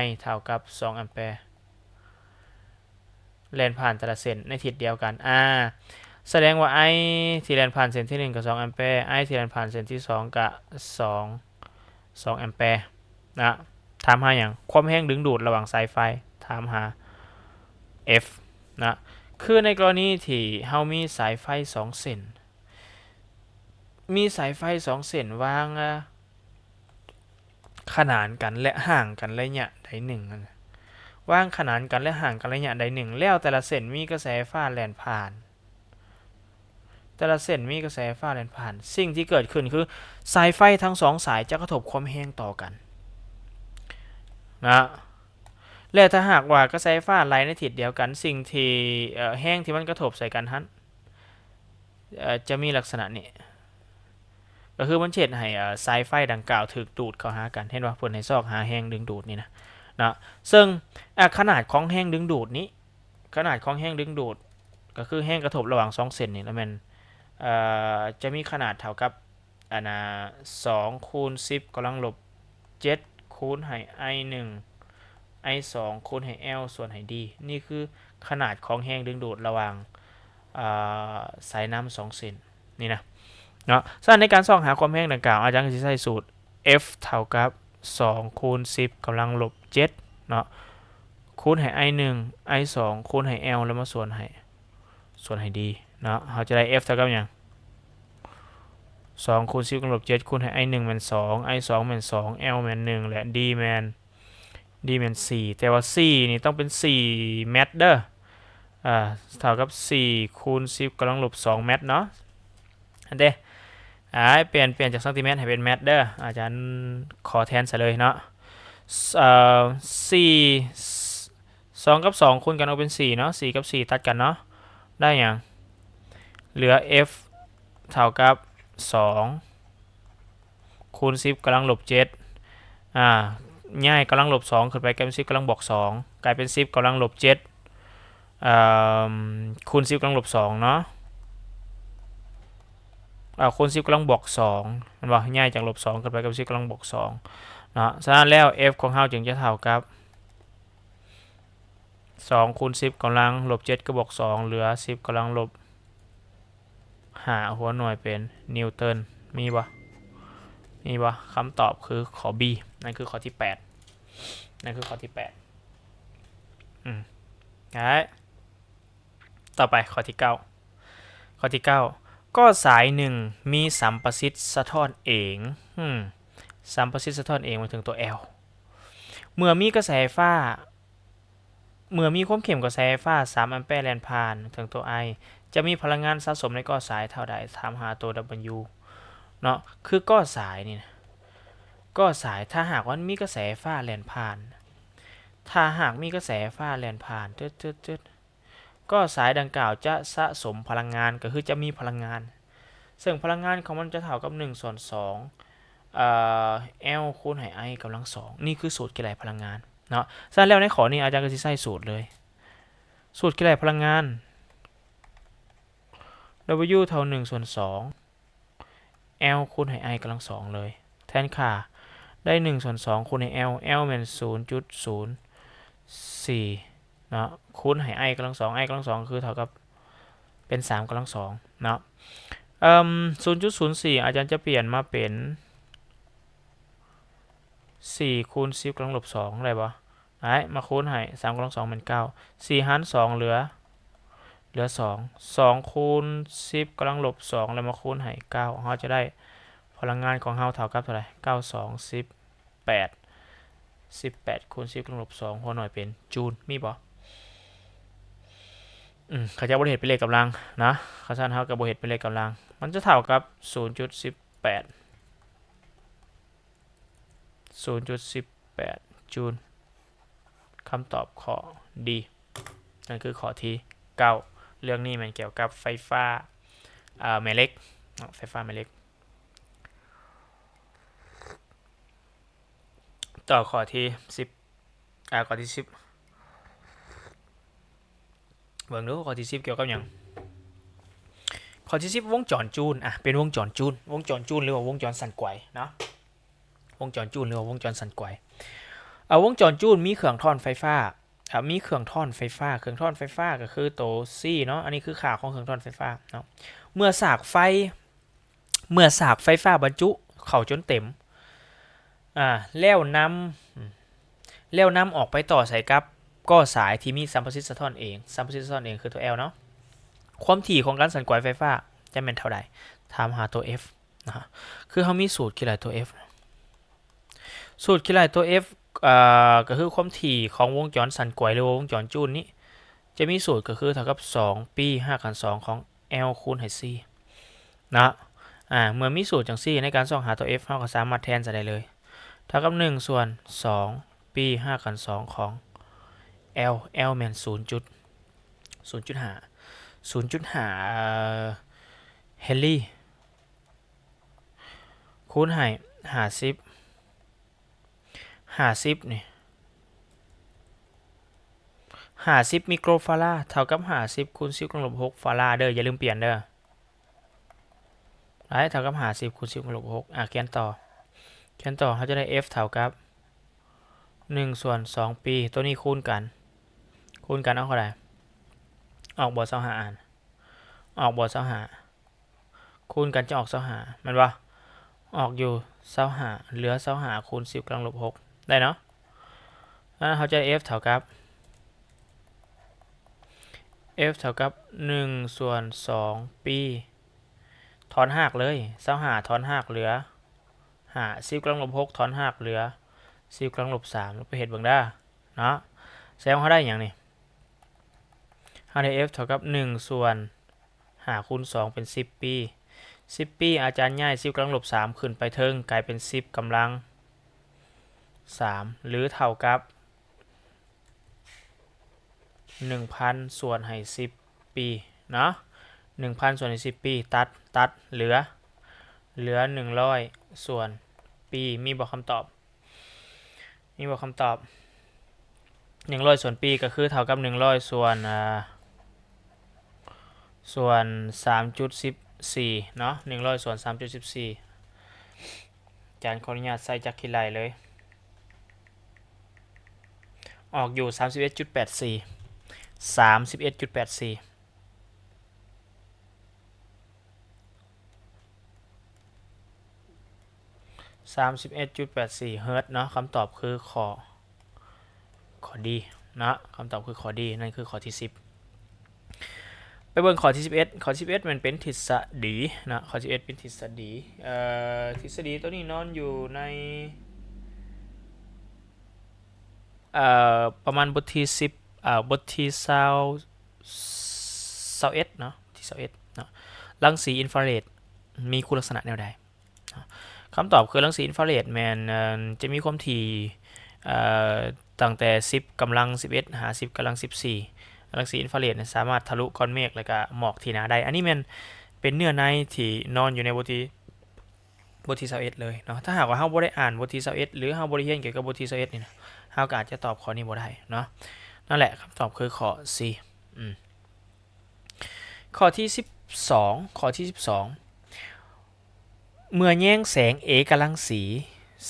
I ເທົ່າກັບສອງແອມແປ ແລ່ນຜ່ານແຕ່ລະເສັ້ນໃນທິດດຽວກັນ ອາ ສະແດງວ່າ I ທີ່ແລ່ນຜ່ານເສັ້ນທີໜຶ່ງກໍສອງແອມແປ I ທີ່ແລ່ນຜ່ານເສັ້ນທີສອງກໍສອງ ສອງແອມແປນະ ຖາມຫາຫຍັງ? ຄວາມແຮງດຶງດູດລະຫວ່າງສາຍໄຟ ຖາມຫາ F ນະ ຄືໃນກໍລະນີທີ່ເຮົາມີສາຍໄຟສອງເສັ້ນ ມີສາຍໄຟສອງເສັ້ນວາງ ອາ ຂະໜານກັນ ແລະ ຫ່າງກັນໄລຍະໃດໜຶ່ງ ວາງຂະໜານກັນ ແລະ ຫ່າງກັນໄລຍະໃດໜຶ່ງ ແລ້ວແຕ່ລະເສັ້ນມີກະແສໄຟຟ້າແລ່ນຜ່ານ ແຕ່ລະເສັ້ນມີກະແສໄຟຟ້າແລ່ນຜ່ານ ສິ່ງທີ່ເກີດຂຶ້ນຄື ສາຍໄຟທັງສອງສາຍຈະກະທົບຄວາມແຮງຕໍ່ກັນນະ ແລະ ຖ້າຫາກວ່າກະແສໄຟຟ້າໄຫຼໃນທິດດຽວກັນ ສິ່ງທີ່ ເອີ ແຮງທີ່ມັນກະທົບໃສ່ກັນຫັ້ນ ເອີ ຈະມີລັກສະນະນີ້ ກໍຄືມັນຈະເຮັດໃຫ້ ເອີ ສາຍໄຟດັ່ງກ່າວຖືກດູດເຂົ້າຫາກັນ ເຫັນບໍ່? ເພິ່ນໃຫ້ຊອກຫາແຮງດຶງດູດນີ້ນະ ເນາະ ເຊິ່ງ ອາ ຂະໜາດຂອງແຮງດຶງດູດນີ້ ຂະໜາດຂອງແຮງດຶງດູດ ກໍຄືແຮງກະທົບລະຫວ່າງສອງເສັ້ນນີ້ລະແມ່ນ ເອີ ຈະມີຂະໜາດເທົ່າກັບ ອັນນ່າ ສອງຄູນສິບກຳລັງລົບເຈັດ ຄູນໃຫ້ I ໜຶ່ງ I ສອງ ຄູນໃຫ້ L ສ່ວນໃຫ້ D ນີ້ຄືຂະໜາດຂອງແຮງດຶງດູດລະຫວ່າງ ເອີ ສາຍນ້ຳສອງເສັ້ນນີ້ນະ ເນາະ ສະນັ້ນໃນການຊອກຫາຄວາມແຮງດັ່ງກ່າວ ອາຈານກໍຊິໃຊ້ສູດ F ເທົ່າກັບສອງຄູນສິບກຳລັງລົບເຈັດເນາະ ຄູນໃຫ້ I ໜຶ່ງ I ສອງ ຄູນໃຫ້ L ແລ້ວມາສ່ວນໃຫ້ ສ່ວນໃຫ້ D ເນາະ ເຮົາຈະໄດ້ F ເທົ່າກັບຫຍັງ? ສອງຄູນສິບກຳລັງລົບເຈັດ ຄູນໃຫ້ I ໜຶ່ງແມ່ນສອງ I ສອງແມ່ນສອງ L ແມ່ນໜຶ່ງ ແລະ D ແມ່ນ D ແມ່ນສີ່ ແຕ່ວ່າສີ່ນີ້ຕ້ອງເປັນສີ່ແມັດເດີ ອາ ເທົ່າກັບສີ່ຄູນສິບກຳລັງລົບສອງແມັດເນາະ ອັນເດ ອາ ປ່ຽນ ປ່ຽນຈາກຊັງຕີແມັດໃຫ້ເປັນແມັດເດີ ອາຈານຂໍແທນໃສ່ເລີຍເນາະ ເອີ ສີ່ ສອງກັບສອງຄູນກັນອອກເປັນສີ່ເນາະ ສີ່ກັບສີ່ຕັດກັນເນາະ ໄດ້ຫຍັງ? ເຫຼືອ F ເທົ່າກັບສອງຄູນສິບກຳລັງລົບເຈັດ ອາ ຍ້າຍກຳລັງລົບສອງຂຶ້ນໄປ ກາຍເປັນສິບກຳລັງບວກສອງ ກາຍເປັນສິບກຳລັງລົບເຈັດ ເອີ ຄູນສິບກຳລັງລົບສອງເນາະ ເອີ ຄູນສິບກຳລັງບວກສອງ ແມ່ນບໍ່? ຍ້າຍຈາກລົບສອງຂຶ້ນໄປກັບສິບກຳລັງບວກສອງເນາະ ສະນັ້ນແລ້ວ F ຂອງເຮົາຈຶ່ງຈະເທົ່າກັບ ສອງຄູນສິບກຳລັງລົບເຈັດກັບບວກສອງ ເຫຼືອສິບກຳລັງລົບຫ້າຫົວໜ່ວຍເປັນນິວເຕີນ ມີບໍ່? ມີບໍ່? ຄຳຕອບຄືຂໍ້ B ນັ້ນຄືຂໍ້ທີແປດ ນັ້ນຄືຂໍ້ທີແປດ ອືມ ໄດ້ ຕໍ່ໄປຂໍ້ທີເກົ້າ ຂໍ້ທີເກົ້າ ກໍ້ສາຍໜຶ່ງມີສຳປະສິດສະທ້ອນເອງ ອືມ ສຳປະສິດສະທ້ອນເອງໝາຍເຖິງຕົວ L ເມື່ອມີກະແສໄຟຟ້າ ເມື່ອມີຄວາມເຂັ້ມກະແສໄຟຟ້າສາມແອມແປແລ່ນຜ່ານເຖິງຕົວ I ຈະມີພະລັງງານສະສົມໃນກໍ້ສາຍເທົ່າໃດ? ຖາມຫາຕົວ W ເນາະ ຄືກໍ້ສາຍນີ້ນະ ກໍ້ສາຍ ຖ້າຫາກວ່າມັນມີກະແສໄຟຟ້າແລ່ນຜ່ານ ຖ້າຫາກມີກະແສໄຟຟ້າແລ່ນຜ່ານ ຈຶດໆ ກໍ້ສາຍດັ່ງກ່າວຈະສະສົມພະລັງງານ ກໍຄືຈະມີພະລັງງານ ເຊິ່ງພະລັງງານຂອງມັນຈະເທົ່າກັບໜຶ່ງສ່ວນສອງ ເອີ L ຄູນໃຫ້ I ກຳລັງສອງ ນີ້ຄືສູດຄິດໄລ່ພະລັງງານເນາະ ສະນັ້ນແລ້ວໃນຂໍ້ນີ້ອາຈານກໍຊິໃຊ້ສູດເລີຍ ສູດຄິດໄລ່ພະລັງງານ W ເທົ່າໜຶ່ງສ່ວນສອງ L ຄູນໃຫ້ I ກຳລັງສອງເລີຍ ແທນຄ່າ ໄດ້ໜຶ່ງສ່ວນສອງຄູນໃຫ້ L L ແມ່ນສູນຈຸດສູນສີ່ເນາະ ຄູນໃຫ້ I ກຳລັງສອງ I ກຳລັງສອງຄືເທົ່າກັບ ເປັນສາມກຳລັງສອງເນາະ ເອີ ສູນຈຸດສູນສີ່ ອາຈານຈະປ່ຽນມາເປັນ ສີ່ຄູນສິບກຳລັງລົບສອງ ໄດ້ບໍ່? ໄດ້ ມາຄູນໃຫ້ ສາມກຳລັງສອງແມ່ນເກົ້າ ສີ່ຫານສອງເຫຼືອ ເຫຼືອສອງ ສອງຄູນສິບກຳລັງລົບສອງ ແລ້ວມາຄູນໃຫ້ເກົ້າ ເຮົາຈະໄດ້ພະລັງງານຂອງເຮົາເທົ່າກັບເທົ່າໃດ? ເກົ້າສອງສິບແປດ ສິບແປດຄູນສິບກຳລັງລົບສອງ ຫົວໜ່ວຍເປັນຈູນ ມີບໍ່? ອືມ ເຂົາເຈົ້າບໍ່ໄດ້ເຮັດເປັນເລກກຳລັງນະ ຄັນຊັ້ນເຮົາກໍບໍ່ເຮັດເປັນເລກກຳລັງ ມັນຈະເທົ່າກັບສູນຈຸດສິບແປດ ສູນຈຸດສິບແປດຈູນ. ຄຳຕອບຂໍ້ D ນັ້ນຄືຂໍ້ທີເກົ້າ. ເລື່ອງນີ້ແມ່ນກ່ຽວກັບໄຟຟ້າ ເອີ ແມ່ເຫຼັກເນາະ ໄຟຟ້າແມ່ເຫຼັກ. ຕໍ່ຂໍ້ທີສິບ ອາ ຂໍ້ທີສິບ ເບິ່ງດູ ຂໍ້ທີສິບກ່ຽວກັບຫຍັງ? ຂໍ້ທີສິບ ວົງຈອນຈູນ ອາ ເປັນວົງຈອນຈູນ ວົງຈອນຈູນ ຫຼືວ່າວົງຈອນສັ່ນໄກວເນາະ ວົງຈອນຈູນ ຫຼືວ່າວົງຈອນສັ່ນໄກວ. ອາ ວົງຈອນຈູນມີເຄື່ອງທ້ອນໄຟຟ້າ ອາ ມີເຄື່ອງທ້ອນໄຟຟ້າ ເຄື່ອງທ້ອນໄຟຟ້າກໍຄືໂຕ C ເນາະ ອັນນີ້ຄືຄ່າຂອງເຄື່ອງທ້ອນໄຟຟ້າເນາະ. ເມື່ອສາກໄຟ ເມື່ອສາກໄຟຟ້າບັນຈຸເຂົ້າຈົນເຕັມ ອາ ແລ້ວນຳ ແລ້ວນຳອອກໄປຕໍ່ໃສ່ກັບກໍ້ສາຍທີ່ມີສຳປະສິດສະທ້ອນເອງ ສຳປະສິດສະທ້ອນເອງຄືຕົວ L ເນາະ ຄວາມຖີ່ຂອງການສັ່ນໄກວໄຟຟ້າຈະແມ່ນເທົ່າໃດ? ຖາມຫາຕົວ F ນະ ຄືເຮົາມີສູດຄິດໄລ່ຕົວ F ສູດຄິດໄລ່ຕົວ F ເອີ ກໍຄືຄວາມຖີ່ຂອງວົງຈອນສັ່ນໄກວ ຫຼືວ່າວົງຈອນຈູນນີ້ ຈະມີສູດກໍຄືເທົ່າກັບສອງປີຮາກຂັ້ນສອງຂອງ L ຄູນໃຫ້ C ເນາະ. ອາ ເມື່ອມີສູດຈັ່ງຊີ້ ໃນການຊອກຫາຕົວ F ເຮົາກໍສາມາດແທນໃສ່ໄດ້ເລີຍ ເທົ່າກັບໜຶ່ງສ່ວນສອງປີຮາກຂັ້ນສອງຂອງ L L ແມ່ນສູນຈຸດ ສູນຈຸດຫ້າ ສູນຈຸດຫ້າເຮນຣີ ຄູນໃຫ້ຫ້າສິບ ຫ້າສິບນີ້ ຫ້າສິບໄມໂຄຣຟາຣາ ເທົ່າກັບຫ້າສິບຄູນສິບກຳລັງລົບຫົກຟາຣາເດີ ຢ່າລືມປ່ຽນເດີ. ໄດ້ ເທົ່າກັບຫ້າສິບຄູນສິບກຳລັງລົບຫົກ ອາ ຂຽນຕໍ່ ຂຽນຕໍ່ ເຮົາຈະໄດ້ F ເທົ່າກັບໜຶ່ງສ່ວນສອງປີ ໂຕນີ້ຄູນກັນ ຄູນກັນອອກເທົ່າໃດ? ອອກບໍ່ ຊາວຫ້າ ອານ ອອກບໍ່ ຊາວຫ້າ ຄູນກັນຈະອອກຊາວຫ້າ ແມ່ນບໍ່? ອອກຢູ່ຊາວຫ້າ ເຫຼືອຊາວຫ້າຄູນສິບກຳລັງລົບຫົກ ໄດ້ເນາະ. ນັ້ນເຮົາຈະໄດ້ F ເທົ່າກັບ F ເທົ່າກັບໜຶ່ງສ່ວນສອງປີ ຖອນຮາກເລີຍ ຊາວຫ້າ ຖອນຮາກເຫຼືອຫ້າ ສິບກຳລັງລົບຫົກ ຖອນຮາກເຫຼືອສິບກຳລັງລົບສາມ ໄປເຮັດເບິ່ງເດີເນາະ. ແສດງວ່າເຮົາໄດ້ຫຍັງນີ້? ເຮົາໄດ້ F ເທົ່າກັບໜຶ່ງສ່ວນ ຫ້າຄູນສອງເປັນສິບປີ ສິບປີ ອາຈານຍ້າຍສິບກຳລັງລົບສາມຂຶ້ນໄປເທິງ ກາຍເປັນສິບກຳລັງສາມ ຫຼືເທົ່າກັບໜຶ່ງພັນສ່ວນໃຫ້ສິບປີເນາະ ໜຶ່ງພັນສ່ວນໃຫ້ສິບປີ ຕັດ ຕັດ ເຫຼືອ ເຫຼືອໜຶ່ງຮ້ອຍສ່ວນປີ ມີບໍ່ຄຳຕອບ? ມີບໍ່ຄຳຕອບ? ໜຶ່ງຮ້ອຍສ່ວນປີກໍຄືເທົ່າກັບໜຶ່ງຮ້ອຍສ່ວນ ອາ ສ່ວນສາມຈຸດສິບສີ່ເນາະ ໜຶ່ງຮ້ອຍສ່ວນສາມຈຸດສິບສີ່ ອາຈານຂໍອະນຸຍາດໃຊ້ຈັກຄິດໄລ່ເລີຍ ອອກຢູ່ສາມສິບເອັດຈຸດແປດສີ່ ສາມສິບເອັດຈຸດແປດສີ່ ສາມສິບເອັດຈຸດແປດສີ່ເຮີດເນາະ ຄຳຕອບຄືຂໍ້ ຂໍ້ D ເນາະ ຄຳຕອບຄືຂໍ້ D ນັ້ນຄືຂໍ້ທີສິບ. ໄປເບິ່ງຂໍ້ທີສິບເອັດ ຂໍ້ທີສິບເອັດແມ່ນເປັນທິດສະດີເນາະ ຂໍ້ທີສິບເອັດເປັນທິດສະດີ ເອີ ທິດສະດີໂຕນີ້ນອນຢູ່ໃນ ເອີ ປະມານບົດທີສິບ ເອີ ບົດທີຊາວ ຊາວເອັດເນາະ ທີຊາວເອັດເນາະ ລັງສີອິນຟາເຣດມີຄຸນລັກສະນະແນວໃດ? ຄຳຕອບຄືລັງສີອິນຟາເຣດແມ່ນ ເອີ ຈະມີຄວາມຖີ່ ເອີ ຕັ້ງແຕ່ສິບກຳລັງສິບເອັດ ຫາສິບກຳລັງສິບສີ່ ລັງສີອິນຟາເຣດນີ້ສາມາດທະລຸກ້ອນເມກ ແລ້ວກະໝອກທີ່ໜາໄດ້. ອັນນີ້ແມ່ນເປັນເນື້ອໃນທີ່ນອນຢູ່ໃນບົດທີ ບົດທີຊາວເອັດເລີຍເນາະ. ຖ້າຫາກວ່າເຮົາບໍ່ໄດ້ອ່ານບົດທີຊາວເອັດ ຫຼື ເຮົາບໍ່ໄດ້ຮຽນກ່ຽວກັບບົດທີຊາວເອັດນີ້ນະ ເຮົາກໍອາດຈະຕອບຂໍ້ນີ້ບໍ່ໄດ້ເນາະ. ນັ້ນແຫຼະ ຄຳຕອບຄືຂໍ້ C. ອືມ ຂໍ້ທີສິບສອງ ຂໍ້ທີສິບສອງ ເມື່ອແຍງແສງເອກະລັງສີ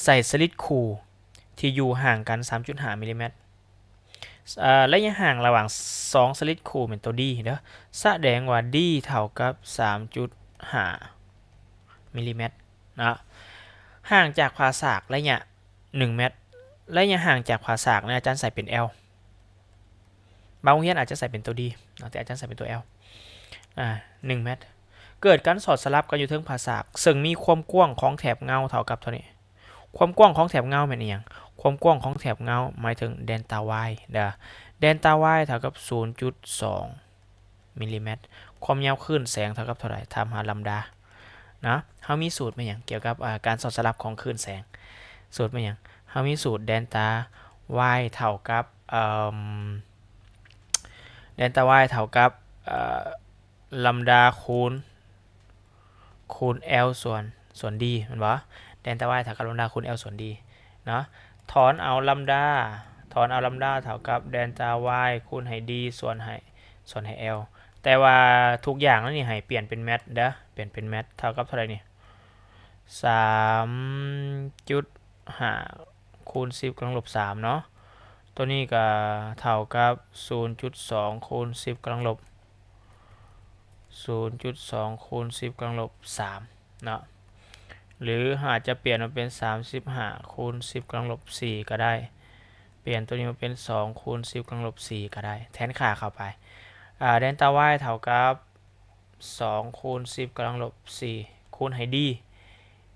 ໃສ່ສະລິດຄູ່ທີ່ຢູ່ຫ່າງກັນສາມຈຸດຫ້າມິລລີແມັດ ເອີ ໄລຍະຫ່າງລະຫວ່າງສອງສະລິດຄູ່ແມ່ນໂຕ D ເດີ ສະແດງວ່າ D ເທົ່າກັບສາມຈຸດຫ້າມິລລີແມັດເນາະ ຫ່າງຈາກຜາສາກໄລຍະ ໜຶ່ງແມັດ. ໄລຍະຫ່າງຈາກຜາສາກນະ ອາຈານໃສ່ເປັນ L ບາງໂຮງຮຽນອາດຈະໃສ່ເປັນຕົວ D ເນາະ ແຕ່ອາຈານໃສ່ເປັນຕົວ L ອາ ໜຶ່ງແມັດ. ເກີດການສອດສະຫຼັບກັນຢູ່ເທິງຜາສາກ ເຊິ່ງມີຄວາມກວ້າງຂອງແຖບເງົາເທົ່າກັບເທົ່ານີ້. ຄວາມກວ້າງຂອງແຖບເງົາແມ່ນອີ່ຫຍັງ? ຄວາມກວ້າງຂອງແຖບເງົາໝາຍເຖິງ delta y ເດີ delta y ເທົ່າກັບສູນຈຸດສອງມິລລີແມັດ. ຄວາມຍາວຄື້ນແສງເທົ່າກັບເທົ່າໃດ? ຖາມຫາລຳດາເນາະ. ເຮົາມີສູດແມ່ນຫຍັງ? ກ່ຽວກັບ ອາ ການສອດສະຫຼັບຂອງຄື້ນແສງ. ສູດແມ່ນຫຍັງ? ເຮົາມີສູດ delta y ເທົ່າກັບ ເອີ່ມ delta y ເທົ່າກັບ ເອີ່ ລຳດາຄູນ ຄູນ L ສ່ວນ ສ່ວນ D ແມ່ນບໍ່? delta y ເທົ່າກັບລຳດາຄູນ L ສ່ວນ D ເນາະ. ຖອນເອົາລຳດາ ຖອນເອົາລຳດາເທົ່າກັບ delta y ຄູນໃຫ້ D ສ່ວນໃຫ້ ສ່ວນໃຫ້ L. ແຕ່ວ່າທຸກຢ່າງເຫຼົ່ານີ້ໃຫ້ປ່ຽນເປັນແມັດເດີ ປ່ຽນເປັນແມັດ. ເທົ່າກັບເທົ່າໃດນີ້? ສາມຈຸດຫ້າ ຄູນສິບກຳລັງລົບສາມເນາະ. ໂຕນີ້ກໍເທົ່າກັບສູນຈຸດສອງຄູນສິບກຳລັງລົບ ສູນຈຸດສອງຄູນສິບກຳລັງລົບສາມເນາະ. ຫຼືເຮົາອາດຈະປ່ຽນມາເປັນສາມສິບຫ້າຄູນສິບກຳລັງລົບສີ່ກໍໄດ້. ປ່ຽນໂຕນີ້ມາເປັນສອງຄູນສິບກຳລັງລົບສີ່ກໍໄດ້ ແທນຄ່າເຂົ້າໄປ. ອາ delta y ເທົ່າກັບ ສອງຄູນສິບກຳລັງລົບສີ່ ຄູນໃຫ້ D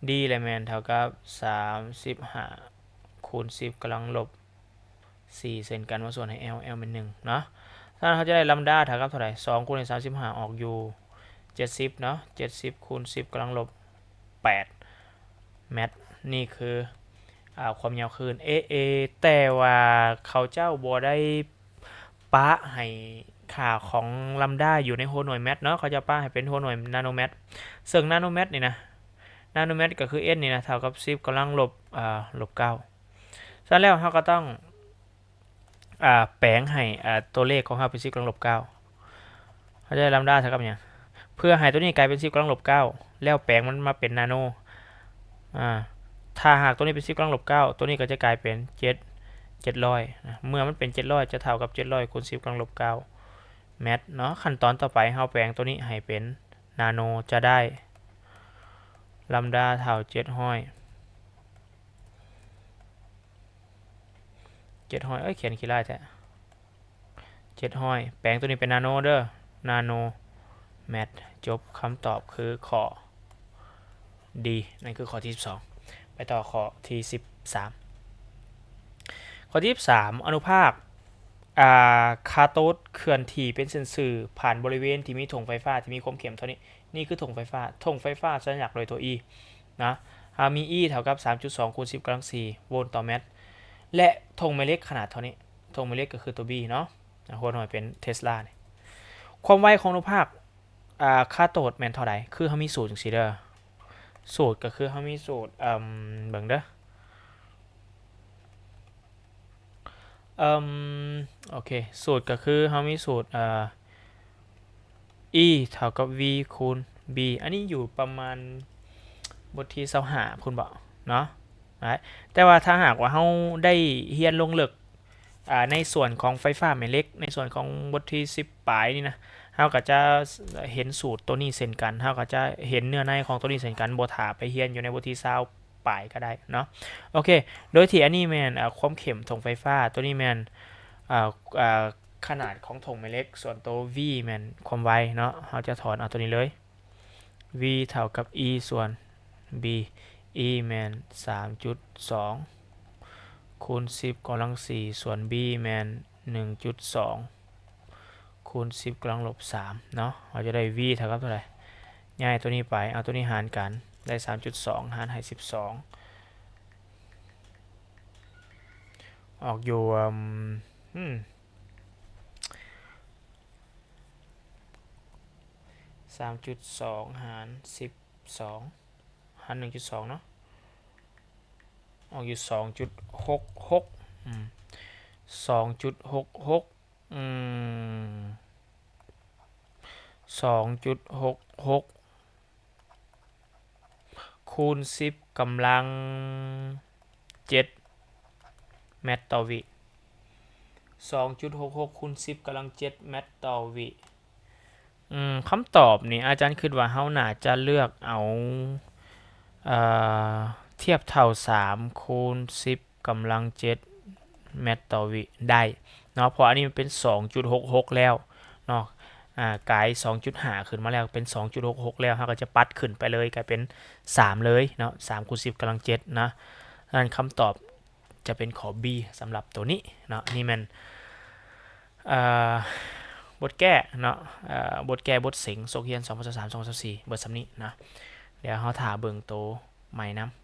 D ລະແມ່ນເທົ່າກັບສາມສິບຫ້າຄູນສິບກຳລັງລົບສີ່ເຊັ່ນກັນ ມາສ່ວນໃຫ້ L L ແມ່ນໜຶ່ງເນາະ. ສະນັ້ນເຮົາຈະໄດ້ລຳດາເທົ່າກັບເທົ່າໃດ? ສອງຄູນໃຫ້ສາມສິບຫ້າອອກຢູ່ເຈັດສິບເນາະ ເຈັດສິບຄູນສິບກຳລັງລົບແປດແມັດ. ນີ້ຄື ອາ ຄວາມຍາວຄື້ນ ເອ ເອ ແຕ່ວ່າເຂົາເຈົ້າບໍ່ໄດ້ ປະໃຫ້ຄ່າຂອງລຳດາຢູ່ໃນຫົວໜ່ວຍແມັດເນາະ ເຂົາຈະປະໃຫ້ເປັນຫົວໜ່ວຍນາໂນແມັດ. ເຊິ່ງນາໂນແມັດນີ້ນະ ນາໂນແມັດກໍຄື N ນີ້ນະ ເທົ່າກັບສິບກຳລັງລົບ ເອີ ລົບເກົ້າ. ສະນັ້ນແລ້ວເຮົາກໍຕ້ອງ ອາ ແປງໃຫ້ ອາ ຕົວເລກຂອງເຮົາເປັນສິບກຳລັງລົບເກົ້າ. ເຮົາຈະໄດ້ລຳດາເທົ່າກັບຫຍັງ? ເພື່ອໃຫ້ຕົວນີ້ກາຍເປັນສິບກຳລັງລົບເກົ້າ ແລ້ວແປງມັນມາເປັນນາໂນ ອາ ຖ້າຫາກຕົວນີ້ເປັນສິບກຳລັງລົບເກົ້າ ຕົວນີ້ກໍຈະກາຍເປັນເຈັດ ເຈັດຮ້ອຍນະ. ເມື່ອມັນເປັນເຈັດຮ້ອຍ ຈະເທົ່າກັບເຈັດຮ້ອຍຄູນສິບກຳລັງລົບເກົ້າແມັດເນາະ. ຂັ້ນຕອນຕໍ່ໄປ ເຮົາແປງຕົວນີ້ໃຫ້ເປັນນາໂນ ຈະໄດ້ລຳດາເທົ່າເຈັດຮ້ອຍ ເຈັດຮ້ອຍ ເອີຍ ຂຽນຂີ້ລ້າຍແທ້. ເຈັດຮ້ອຍ ແປງຕົວນີ້ເປັນນາໂນເດີ ນາໂນແມັດ. ຈົບ ຄຳຕອບຄືຂໍ້ D ນັ້ນຄືຂໍ້ທີສິບສອງ. ໄປຕໍ່ຂໍ້ທີສິບສາມ. ຂໍ້ທີສິບສາມ ອະນຸພາກ ອາ ຄາໂຕດເຄື່ອນທີ່ເປັນເສັ້ນຊື່ ຜ່ານບໍລິເວນທີ່ມີຖົງໄຟຟ້າທີ່ມີຄວາມເຂັ້ມເທົ່ານີ້. ນີ້ຄືຖົງໄຟຟ້າ ຖົງໄຟຟ້າສັນຍາລັກໂດຍຕົວ E ນະ. ເຮົາມີ E ເທົ່າກັບສາມຈຸດສອງຄູນສິບກຳລັງສີ່ໂວນຕໍ່ແມັດ ແລະ ຖົງແມ່ເຫຼັກຂະໜາດເທົ່ານີ້. ຖົງແມ່ເຫຼັກກໍຄືຕົວ B ເນາະ ຫົວໜ່ວຍເປັນເທສລານີ້. ຄວາມໄວຂອງອະນຸພາກ ອາ ຄາໂຕດແມ່ນເທົ່າໃດ? ຄືເຮົາມີສູດຈັ່ງຊີ້ເດີ ສູດກໍຄືເຮົາມີສູດ ເອີ່ມ ເບິ່ງເດີ ເອີ່ມ ໂອເຄ ສູດກໍຄືເຮົາມີສູດ ເອີ E ເທົ່າກັບ V ຄູນ B. ອັນນີ້ຢູ່ປະມານບົດທີຊາວຫ້າພຸ້ນເບາະເນາະ. ແຕ່ວ່າຖ້າຫາກວ່າເຮົາໄດ້ຮຽນລົງເລິກ ອາ ໃນສ່ວນຂອງໄຟຟ້າແມ່ເຫຼັກ ໃນສ່ວນຂອງບົດທີສິບປາຍນີ້ນະ ເຮົາກໍຈະເຫັນສູດໂຕນີ້ເຊັ່ນກັນ ເຮົາກໍຈະເຫັນເນື້ອໃນຂອງໂຕນີ້ເຊັ່ນກັນ ບໍ່ຖ້າໄປຮຽນຢູ່ໃນບົດທີຊາວປາຍກໍໄດ້ເນາະ. ໂອເຄ ໂດຍທີ່ອັນນີ້ແມ່ນ ອາ ຄວາມເຂັ້ມຖົງໄຟຟ້າ ໂຕນີ້ແມ່ນ ອາ ອາ ຂະໜາດຂອງຖົງແມ່ເຫຼັກ ສ່ວນໂຕ V ແມ່ນຄວາມໄວເນາະ. ເຮົາຈະຖອນເອົາໂຕນີ້ເລີຍ V ເທົ່າກັບ E ສ່ວນ B. E ແມ່ນສາມຈຸດສອງຄູນສິບກຳລັງສີ່ ສ່ວນ B ແມ່ນໜຶ່ງຈຸດສອງຄູນສິບກຳລັງລົບສາມເນາະ. ເຮົາຈະໄດ້ V ເທົ່າກັບເທົ່າໃດ? ຍ້າຍຕົວນີ້ໄປ ເອົາຕົວນີ້ຫານກັນ ໄດ້ສາມຈຸດສອງຫານໃຫ້ສິບສອງ ອອກຢູ່ ອືມ ສາມຈຸດສອງຫານສິບສອງ ຫານໜຶ່ງຈຸດສອງເນາະ ອອກຢູ່ສອງຈຸດຫົກຫົກ ອືມ ສອງຈຸດຫົກຫົກ ອືມ ສອງຈຸດຫົກຫົກ ຄູນສິບກຳລັງເຈັດແມັດຕໍ່ວິ ສອງຈຸດຫົກຫົກຄູນສິບກຳລັງເຈັດແມັດຕໍ່ວິ. ອືມ ຄຳຕອບນີ້ ອາຈານຄິດວ່າເຮົາໜ້າຈະເລືອກເອົາ ເອີ ທຽບເທົ່າສາມຄູນສິບ ກຳລັງເຈັດແມັດຕໍ່ວິໄດ້ເນາະ ເພາະອັນນີ້ມັນເປັນສອງຈຸດຫົກຫົກແລ້ວເນາະ ອາ ກາຍສອງຈຸດຫ້າຂຶ້ນມາແລ້ວ ເປັນສອງຈຸດຫົກຫົກແລ້ວ ເຮົາກໍຈະປັດຂຶ້ນໄປເລີຍ ກາຍເປັນສາມເລີຍເນາະ ສາມຄູນສິບກຳລັງເຈັດນະ. ນັ້ນຄຳຕອບຈະເປັນຂໍ້ B ສຳລັບໂຕນີ້ເນາະ. ນີ້ແມ່ນ ເອີ ບົດແກ້ເນາະ ເອີ ບົດແກ້ບົດເສັງ ສົກຮຽນ ສອງພັນຊາວສາມ ສອງພັນຊາວສີ່ ເບິດສ່ຳນີ້ເນາະ. ດຽວເຮົາຖ້າເບິ່ງໂຕໃໝ່ນຳ